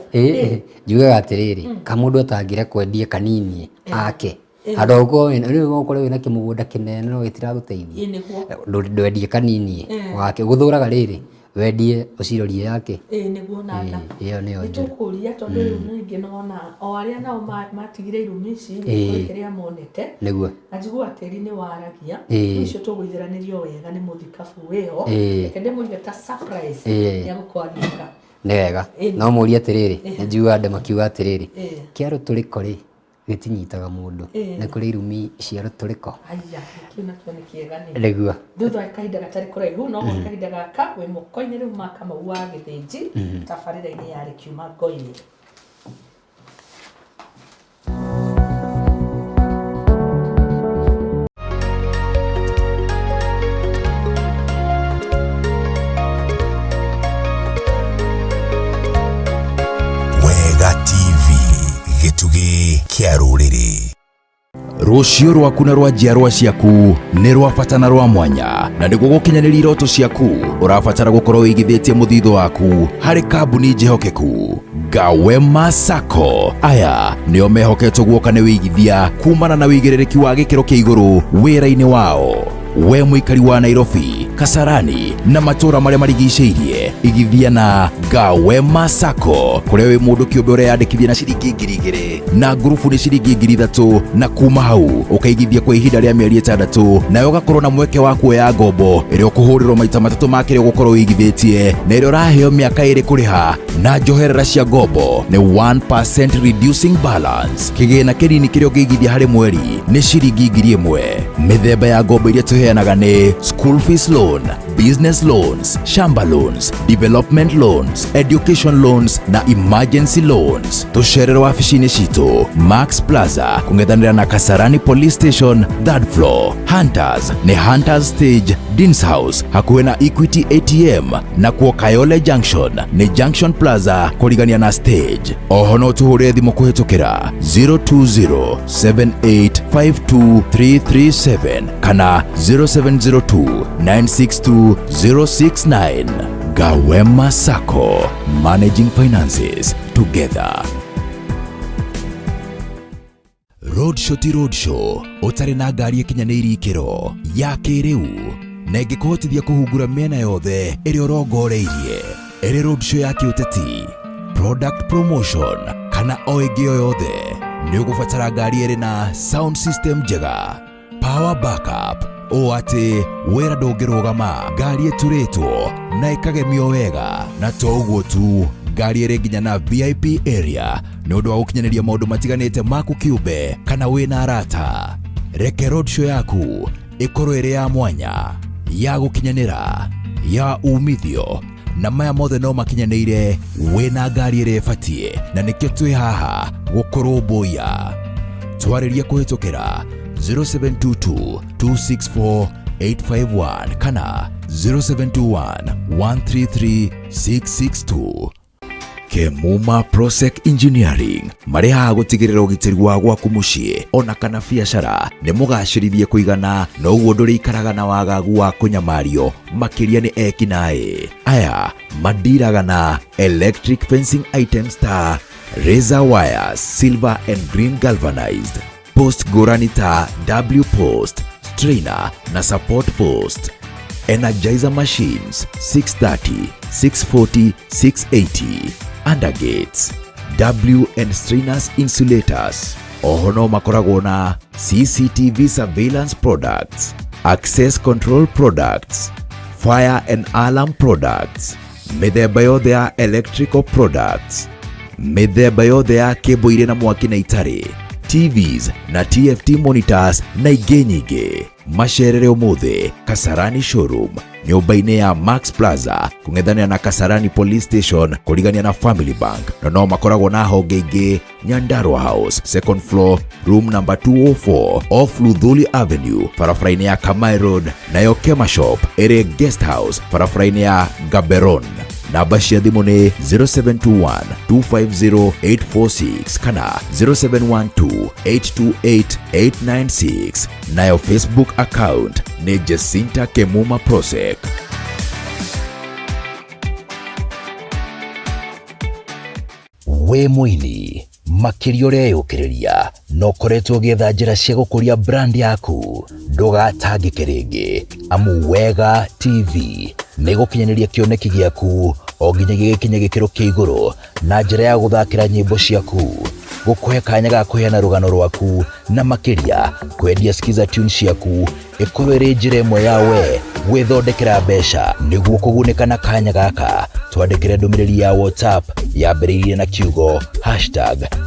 Njugaga atĩrĩrĩ, kamũndũ atangĩra kwendie kanini ake handũ ũkorwo wĩna rĩu ũkorwo wĩna kĩmũgũnda kĩnene no gĩtiragũteithia. Ĩ nĩguo. Ndwendie kanini wake gũthũraga rĩrĩ wendie ũcirorie yake. Ĩ nĩguo nanda. Ĩyo nĩyo nĩ njĩra. Tũkũria tondũ rĩu ningĩ nona o arĩa nao matigire irumi ici kũrĩ kĩrĩa monete. Na njiguaga tĩri nĩ waragia. Ũcio tũgũitheranĩrio wega nĩ mũthikabu wĩho. Reke ndĩmũige ta surprise. Nĩ egũkorwo agĩũka. Nĩ wega. No mũrie atĩrĩrĩ, nĩ njugaga andũ makiuga atĩrĩrĩ, kĩa rũtũrĩko rĩ gĩtinyitaga mũndũ. Nĩ kũrĩ irumi cia rũtũrĩko. Aya, kĩu nakĩo nĩ kĩega nĩ thutha wa kahinda gatarĩ kũraihu, no gwa kahinda gaka wĩ moko-inĩ rĩu ma Kamau wa Gĩthĩnji tabarĩra-inĩ ya Rĩkiuma Ngo-inĩ. Wega TV, gĩtugĩ kĩa rũrĩrĩ. Rũciũ rwaku na rwa njiarwa ciaku nĩ rwa bata na rwa mwanya, na nĩguo gũkinyanĩria iroto ciaku ũrabatara gũkorwo wĩigithĩtie mũthithũ waku harĩ kambuni njĩhokeku. Gawema Sacco aya nĩo mehoketwo guoka nĩ wĩigithia kumana na wĩigĩrĩrĩki wa gĩkĩro kĩa igũrũ wĩra-inĩ wao. We mũikari wa Nairobi, Kasarani na matũũra marĩa marigicĩirie, igithia na Gawema Sacco, kũrĩa wĩ mũndũ kĩũmbe ũreyandĩkithia na ciringi 2,000 na ngurubu nĩ ciringi 3,000, na kuma hau ũkaigithia kwa ihinda rĩa mĩeri 6, nawe ũgakorwo na mweke wa kuoya ngombo ĩrĩa ũkũhũrĩrwo maita matatũ ma kĩrĩa ũgũkorwo ũigithĩtie, na ĩrĩa ũraheo mĩaka 2 kũrĩha, na njoherera cia ngombo nĩ 1% reducing balance. Kĩgĩna kĩnini kĩrĩa ũngĩigithia harĩ mweri nĩ ciringi 1,000. Mĩthemba ya ngombo iria tũheanaga nĩ school fees loan, business loans, shamba loans, development loans, education loans na emergency loans. Tũcerere wabici-inĩ citũ Max Plaza kũng'ethanĩra na Kasarani Police Station, third floor. Hunters nĩ Hunters Stage, Deans House hakuhĩ na Equity ATM, na kuo Kayole Junction nĩ Junction Plaza kũrigania na stage. Oho no tũhũrĩre thimũ kũhĩtũkĩra 020 7852337 kana 0702 962 069. Gawema Sacco, managing finances together. Road show ti road show ũtarĩ na ngari ĩkinyanĩirie ikĩro ya kĩrĩu na ĩngĩkũhotithia kũhungura mĩena yothe ĩrĩa ũrongoreirie, ĩrĩ road show ya kĩũteti, product promotion kana o ĩngĩ o yothe, nĩ ũgũbatara ngari ĩrĩ na sound system njega, power backup, ũũ atĩ wĩra ndũngĩrũgama, ngari ĩturĩtwo na ĩkagemio wega, na to ũguo tu, ngari ĩrĩ nginya na VIP area nĩ ũndũ wa gũkinyanĩria maũndũ matiganĩte maku kĩũmbe kana wĩna arata. Reke road show yaku ĩkorwo ĩrĩ ya mwanya, ya gũkinyanĩra, ya umithio, na maya mothe no makinyanĩire wĩna ngari ĩrĩa ĩbatiĩ, na nĩkĩo twĩ haha gũkũrũmbũiya. Twarĩrie kũhĩtũkĩra 0722 264 851 kana 0721 133 662. Kemuma Prosec Engineering marĩ haha gũtigĩrĩra ũgitĩri wa gwaku mũciĩ ona kana biacara nĩ mũgacĩrithie kũigana, na ũguo ndũrĩikaraga na wagagu wa kũnyamario makĩria nĩ ekinaĩ. Aya mandiraga na electric fencing items ta razor wires, silver and green galvanized post ngũrani ta W post, strainer na support post, energizer machines 630, 640, 680, undergates. W and Strainers Insulators. Oho no makoragwo na CCTV surveillance products, access control products, fire and alarm products, mĩthemba yothe ya electrical products, mĩthemba yothe ya kĩmbo irĩ na mwaki na itarĩ, TVs na TFT monitors na ingĩ nyingĩ. Macerere ũmũthĩ Kasarani showroom nyũmba-inĩ ya Max Plaza kũng'ethanĩra na Kasarani Police Station kũrigania na Family Bank, na no makoragwo na honge ingĩ Nyandarua House second floor room number 204 off Luthuli Avenue barabara-inĩ ya Kamai Road, nayo Kema Shop ĩrĩ Guest House barabara-inĩ ya Gaberone. Namba cia thimũ nĩ 0721 250 846 kana 0712 828 896, nayo Facebook account nĩ Jacinta Kemuma Prosek. Wĩ mũini makĩria ũreyũkĩrĩria na ũkoretwo ũgĩetha njĩra cia gũkũria brand yaku, ndũgatangĩke rĩngĩ, amu Wega TV nĩ gũkinyanĩria kĩoneki gĩaku o nginya gĩgĩkinye gĩkĩro kĩa igũrũ na njĩra ya gũthakĩra nyĩmbo ciaku, gũkũhe kanya ga kũheana rũgano rwaku, na makĩria kwendia Skiza tune ciaku ĩkorwo ĩrĩ njĩra ĩmwe ya we gwĩthondekera mbeca. Nĩguo kũgunĩka na kanya gaka, twandĩkĩre ndũmĩrĩri ya WhatsApp yambĩrĩirie na kiugo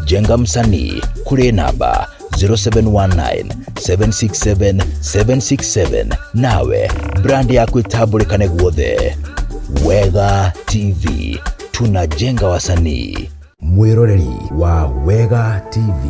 #JengaMsanii kũrĩ namba 0719 767 767, nawe brand yaku ĩtambũrĩkane guothe. Wega TV, tunajenga wasanii. Mwĩroreri wa Wega TV,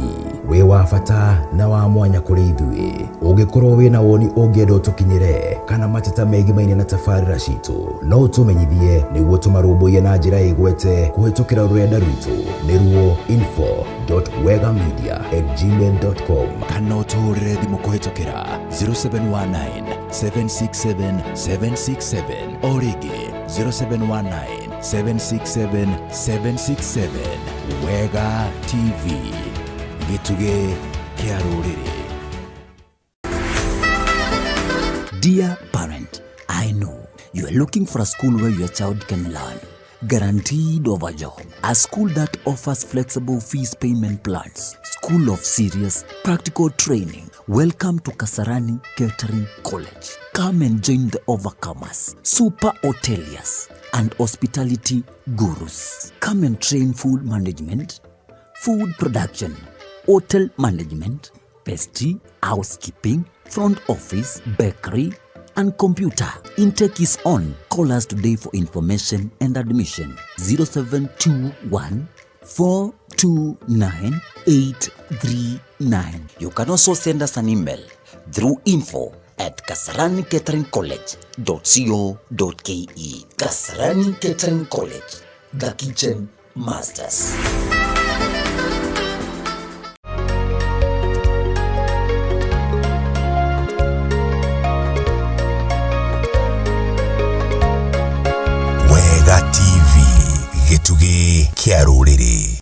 wĩ wa bata na wa mwanya kũrĩ ithuĩ. Ũngĩkorwo wĩna woni ũngĩenda ũtũkinyĩre kana mateta megimaine na tabarĩra citũ, no ũtũmenyithie nĩguo tũmarũmbũiye na njĩra ĩgwete kũhĩtũkĩra rũrenda rwitũ, nĩruo info.wegamedia@gmail.com, kana ũtũhũrĩre thimũ kũhĩtũkĩra 0719 767 767, o rĩngĩ 0719 767 767. Wega TV, gĩtugĩ kĩa rũrĩrĩ. Dear parent, I know you are looking for a school where your child can learn, guaranteed of a job, a school that offers flexible fees payment plans, school of serious practical training. Welcome to Kasarani Catering College. Come and join the overcomers, super hoteliers, and hospitality gurus. Come and train food management, food production, hotel management, pastry, housekeeping, front office, bakery, and computer. Intake is on. Call us today for information and admission. 0721 429 839. You can also send us an email through info@kasaranicateringcollege.co.ke. Kasarani Catering College, the kitchen masters. Wega TV, gĩtugĩ kĩa rũrĩrĩ.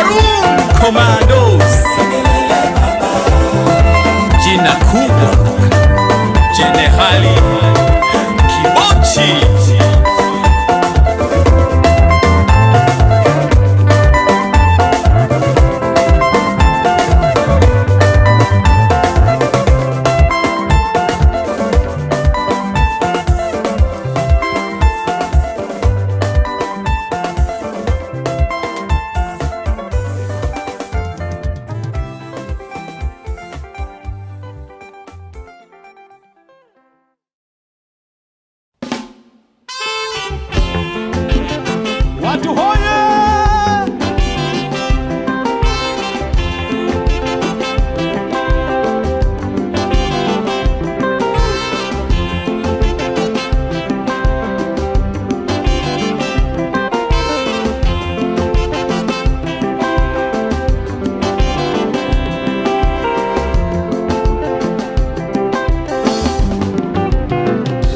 Maroon Commandos, jina kubwa Jenerali Kibochi. Watu hoye!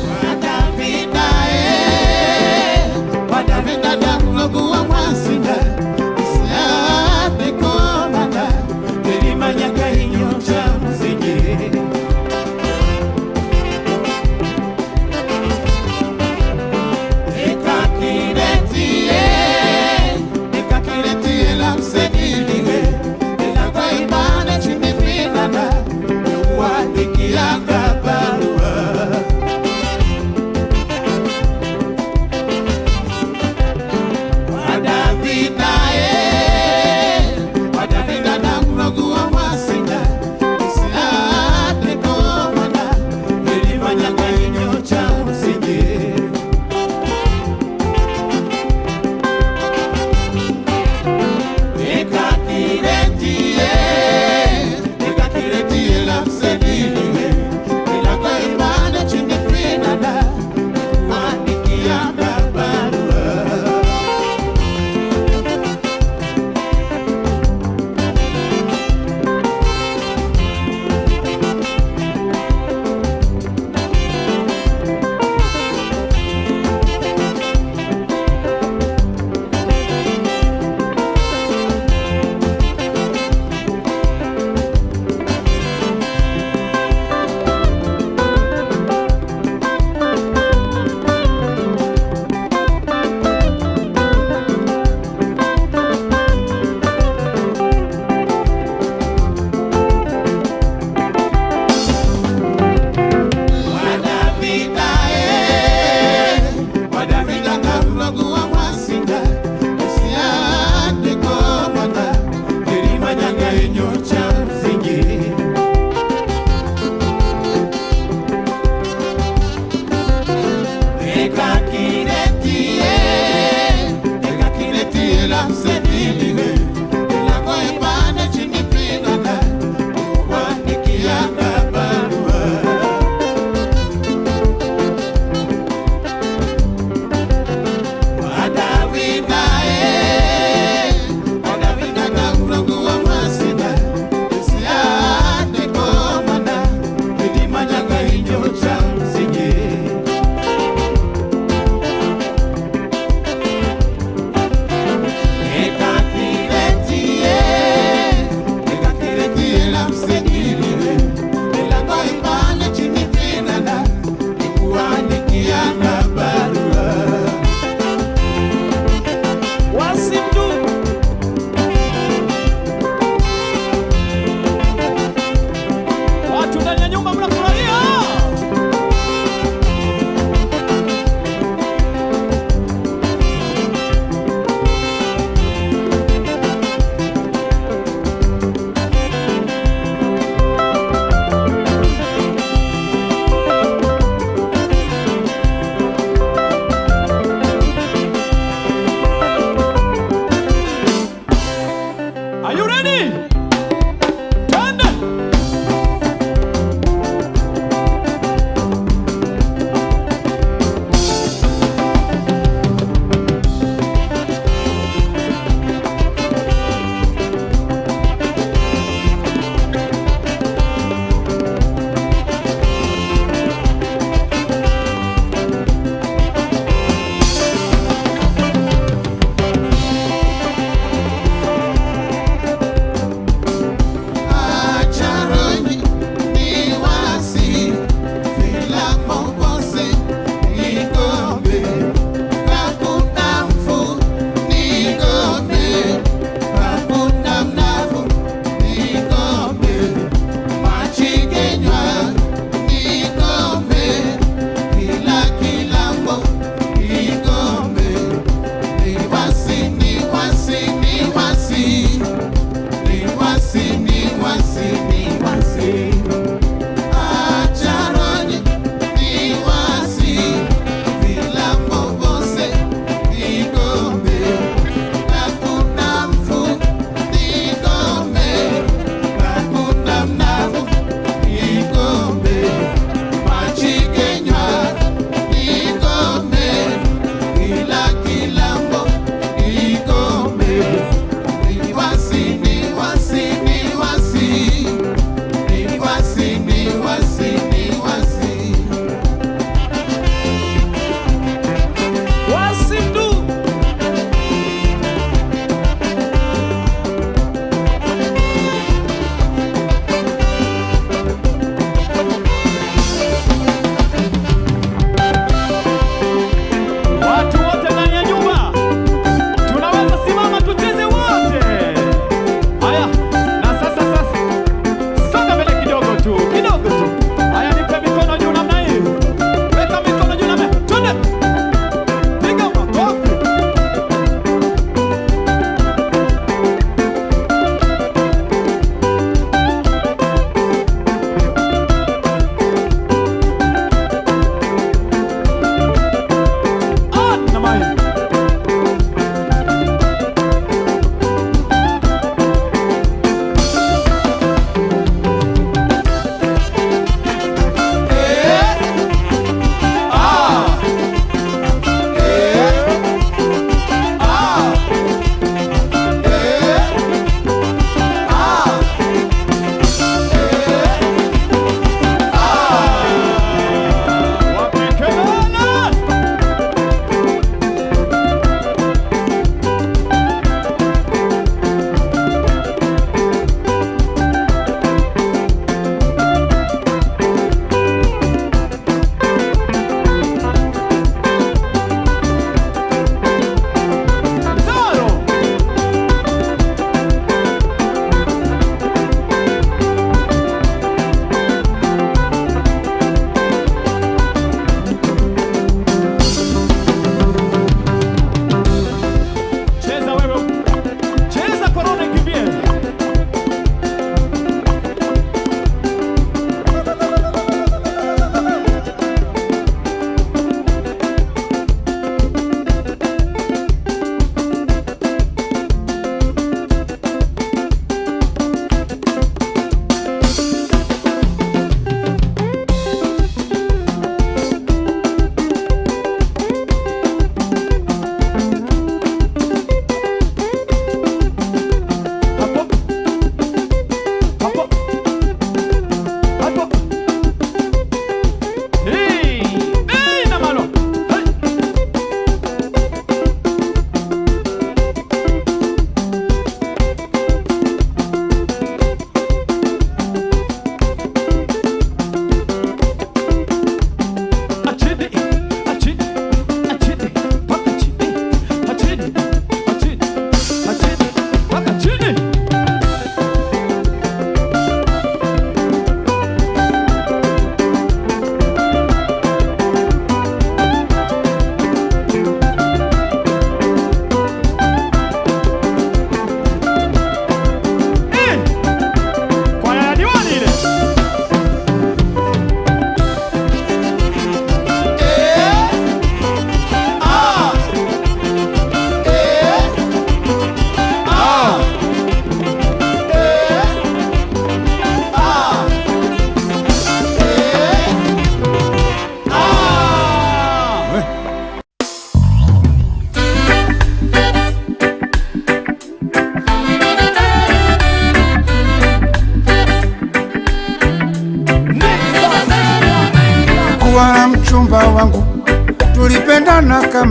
Watavita, eh, watavita.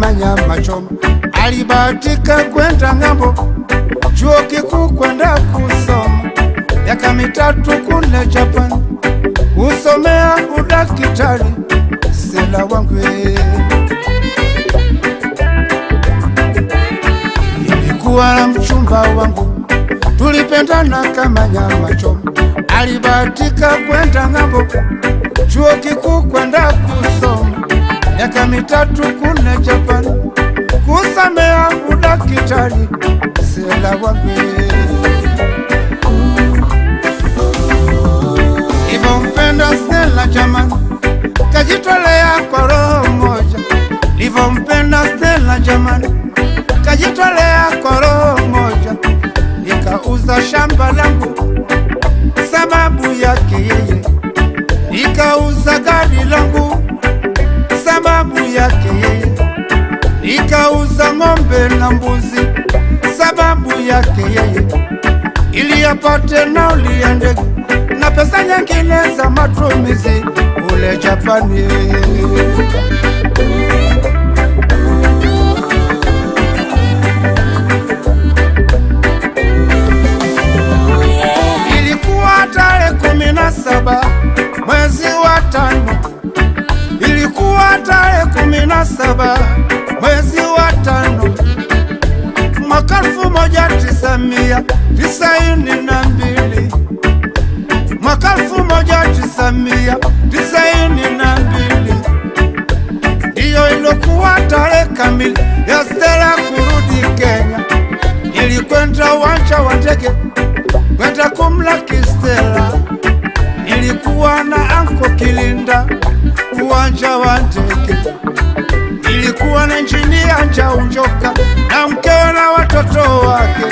kama nyama choma. Alibahatika kwenda ng'ambo, chuo kikuu kwenda kusoma, miaka 3 kule Japan kusomea udaktari. Stella wangu, nilikuwa na mchumba wangu, tulipendana kama nyama choma. Alibahatika kwenda ng'ambo, chuo kikuu kwenda kusoma, miaka 3 kule Japan kusomea udaktari. Stella wangu, nilivyompenda Stella jamani, kajitolea kwa roho moja. Nilivyompenda Stella jamani, kajitolea kwa roho moja. Nikauza shamba langu sababu yake yeye, nikauza gari langu sababu yake yeye, nikauza ng'ombe na mbuzi sababu yake yeye, ili apate nauli ya ndege na pesa nyingine za matumizi kule Japani. Ilikuwa tarehe 17 mwezi wa 5, ilikuwa tarehe 17 mwezi wa 5 mwaka 1992, mwaka 1992 ndiyo ilokuwa tarehe kamili ya Stella kurudi Kenya. Nilikwenda uwanja wa ndege kwenda kumlaki Stella, nilikuwa na anko Kilinda uwanja wa ndege, nilikuwa na injinia Njaunjoka na mkewe na watoto wake,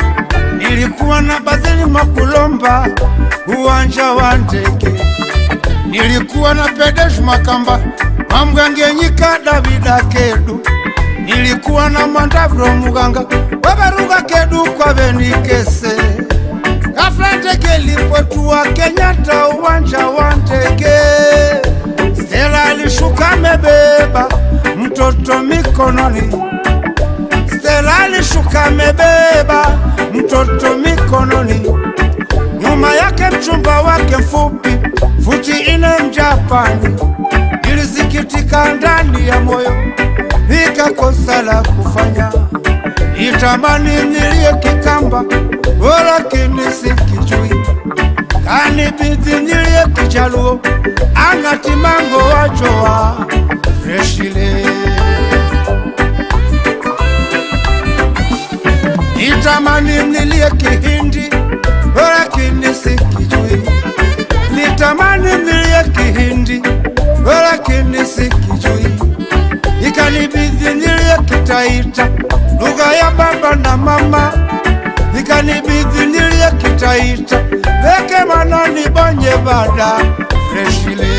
nilikuwa na Bazili Mwakulomba uwanja wa ndege, nilikuwa na Pedesh Makamba Mamgangenyika Davida Kedu, nilikuwa na Mwandabro Muganga Wabaruga Kedu kwa Benikese. Ghafla ndege ilipotua Kenyatta uwanja wa ndege, Stella alishuka amebeba mtoto mikononi. Stella alishuka amebeba mtoto mikononi, nyuma yake mchumba wake mfupi futi 4 Mjapani. Nilisikitika ndani ya moyo, nikakosa la kufanya. Nitamani nilie Kikamba lakini sikijui, kanibidi nilie Kijaluo angati mango wajoa freshile. Nitamani nilie Kihindi lakini sikijui, nitamani nilie Kihindi lakini sikijui, ikanibidi nilie Kitaita lugha ya baba na mama, ikanibidi nilie Kitaita leke manani bonye bada freshile.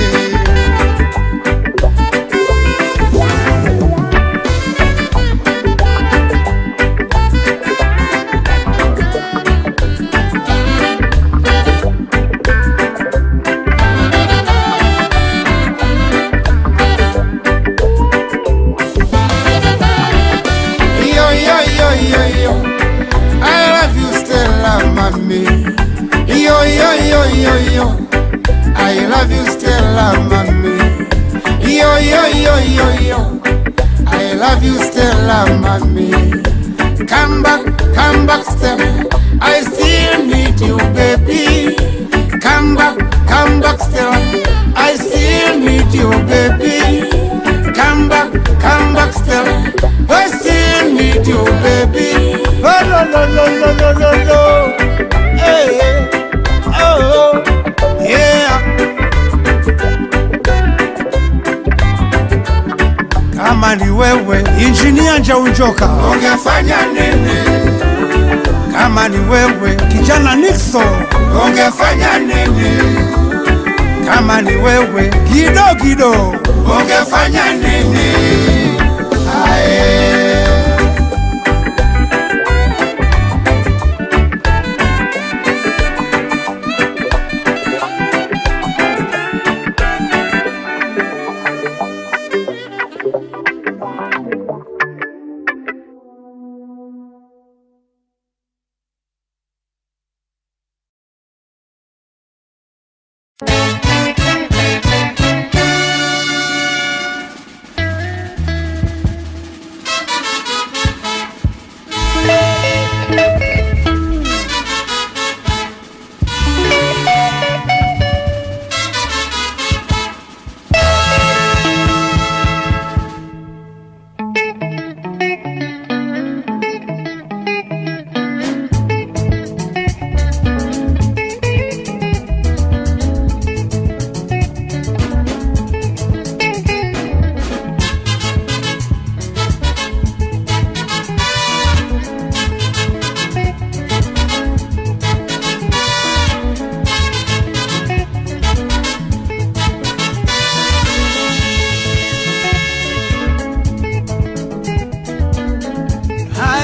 Yo, yo, yo, yo, yo, I love you Stella mami. Yo, yo, yo, yo, yo, I love you Stella mami. Come back Stella, I still need you baby. Come back Stella, I still need you baby. Come back Stella, I still need you baby. Oh no no no no no no no. Hey, oh, yeah. Kama ni wewe injinia Njaunjoka, ungefanya nini? Kama ni wewe kijana Nixon, ungefanya nini? Kama ni wewe Gido Gido, ungefanya nini? Ae.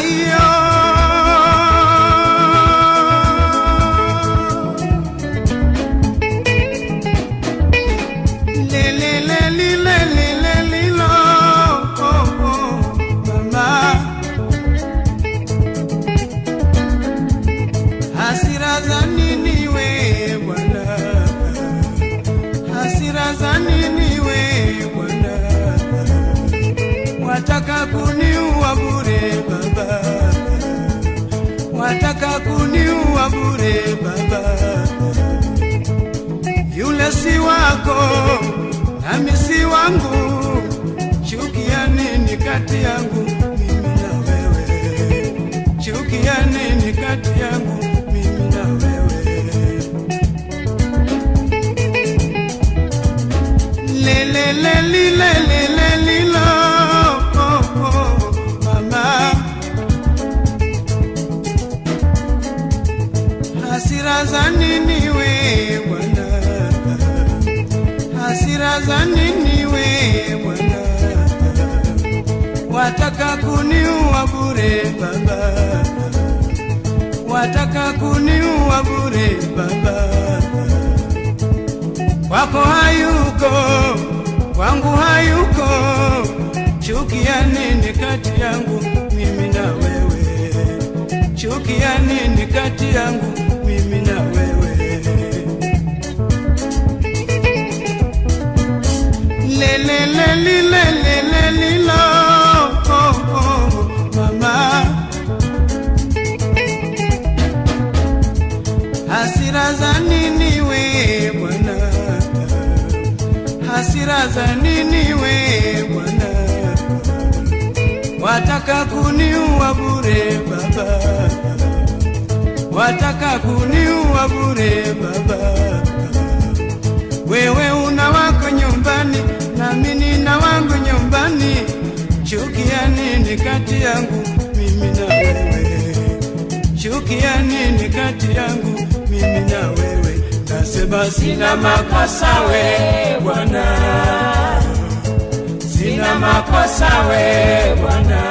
Ayo le le le li le le le li lo oh, oh, mama. Hasira za nini we bwana, hasira za nini we bwana, wataka kuniua bure baba, wataka kuniua bure baba. Yule si wako nami si wangu, chuki ya nini kati yangu mimi na wewe, chuki ya nini kati yangu mimi na wewe. Le le le li le le le li lo oh, oh, mama. Hasira za nini we bwana, hasira za nini we bwana, wataka kuniua bure baba, wataka kuniua bure baba. Kwako hayuko, kwangu hayuko, chuki ya nini kati yangu mimi na wewe, chuki ya nini kati yangu mimi na wewe. Le le le li le le le li lo oh, oh, mama. Hasira za nini we bwana, hasira za nini we bwana, wataka kuniua bure baba, wataka kuniua bure baba. Wewe una wako nyumbani nami nina wangu nyumbani, chuki ya nini kati yangu mimi na wewe, chuki ya nini kati yangu mimi na wewe. Nasema sina makosa we bwana, sina makosa we bwana.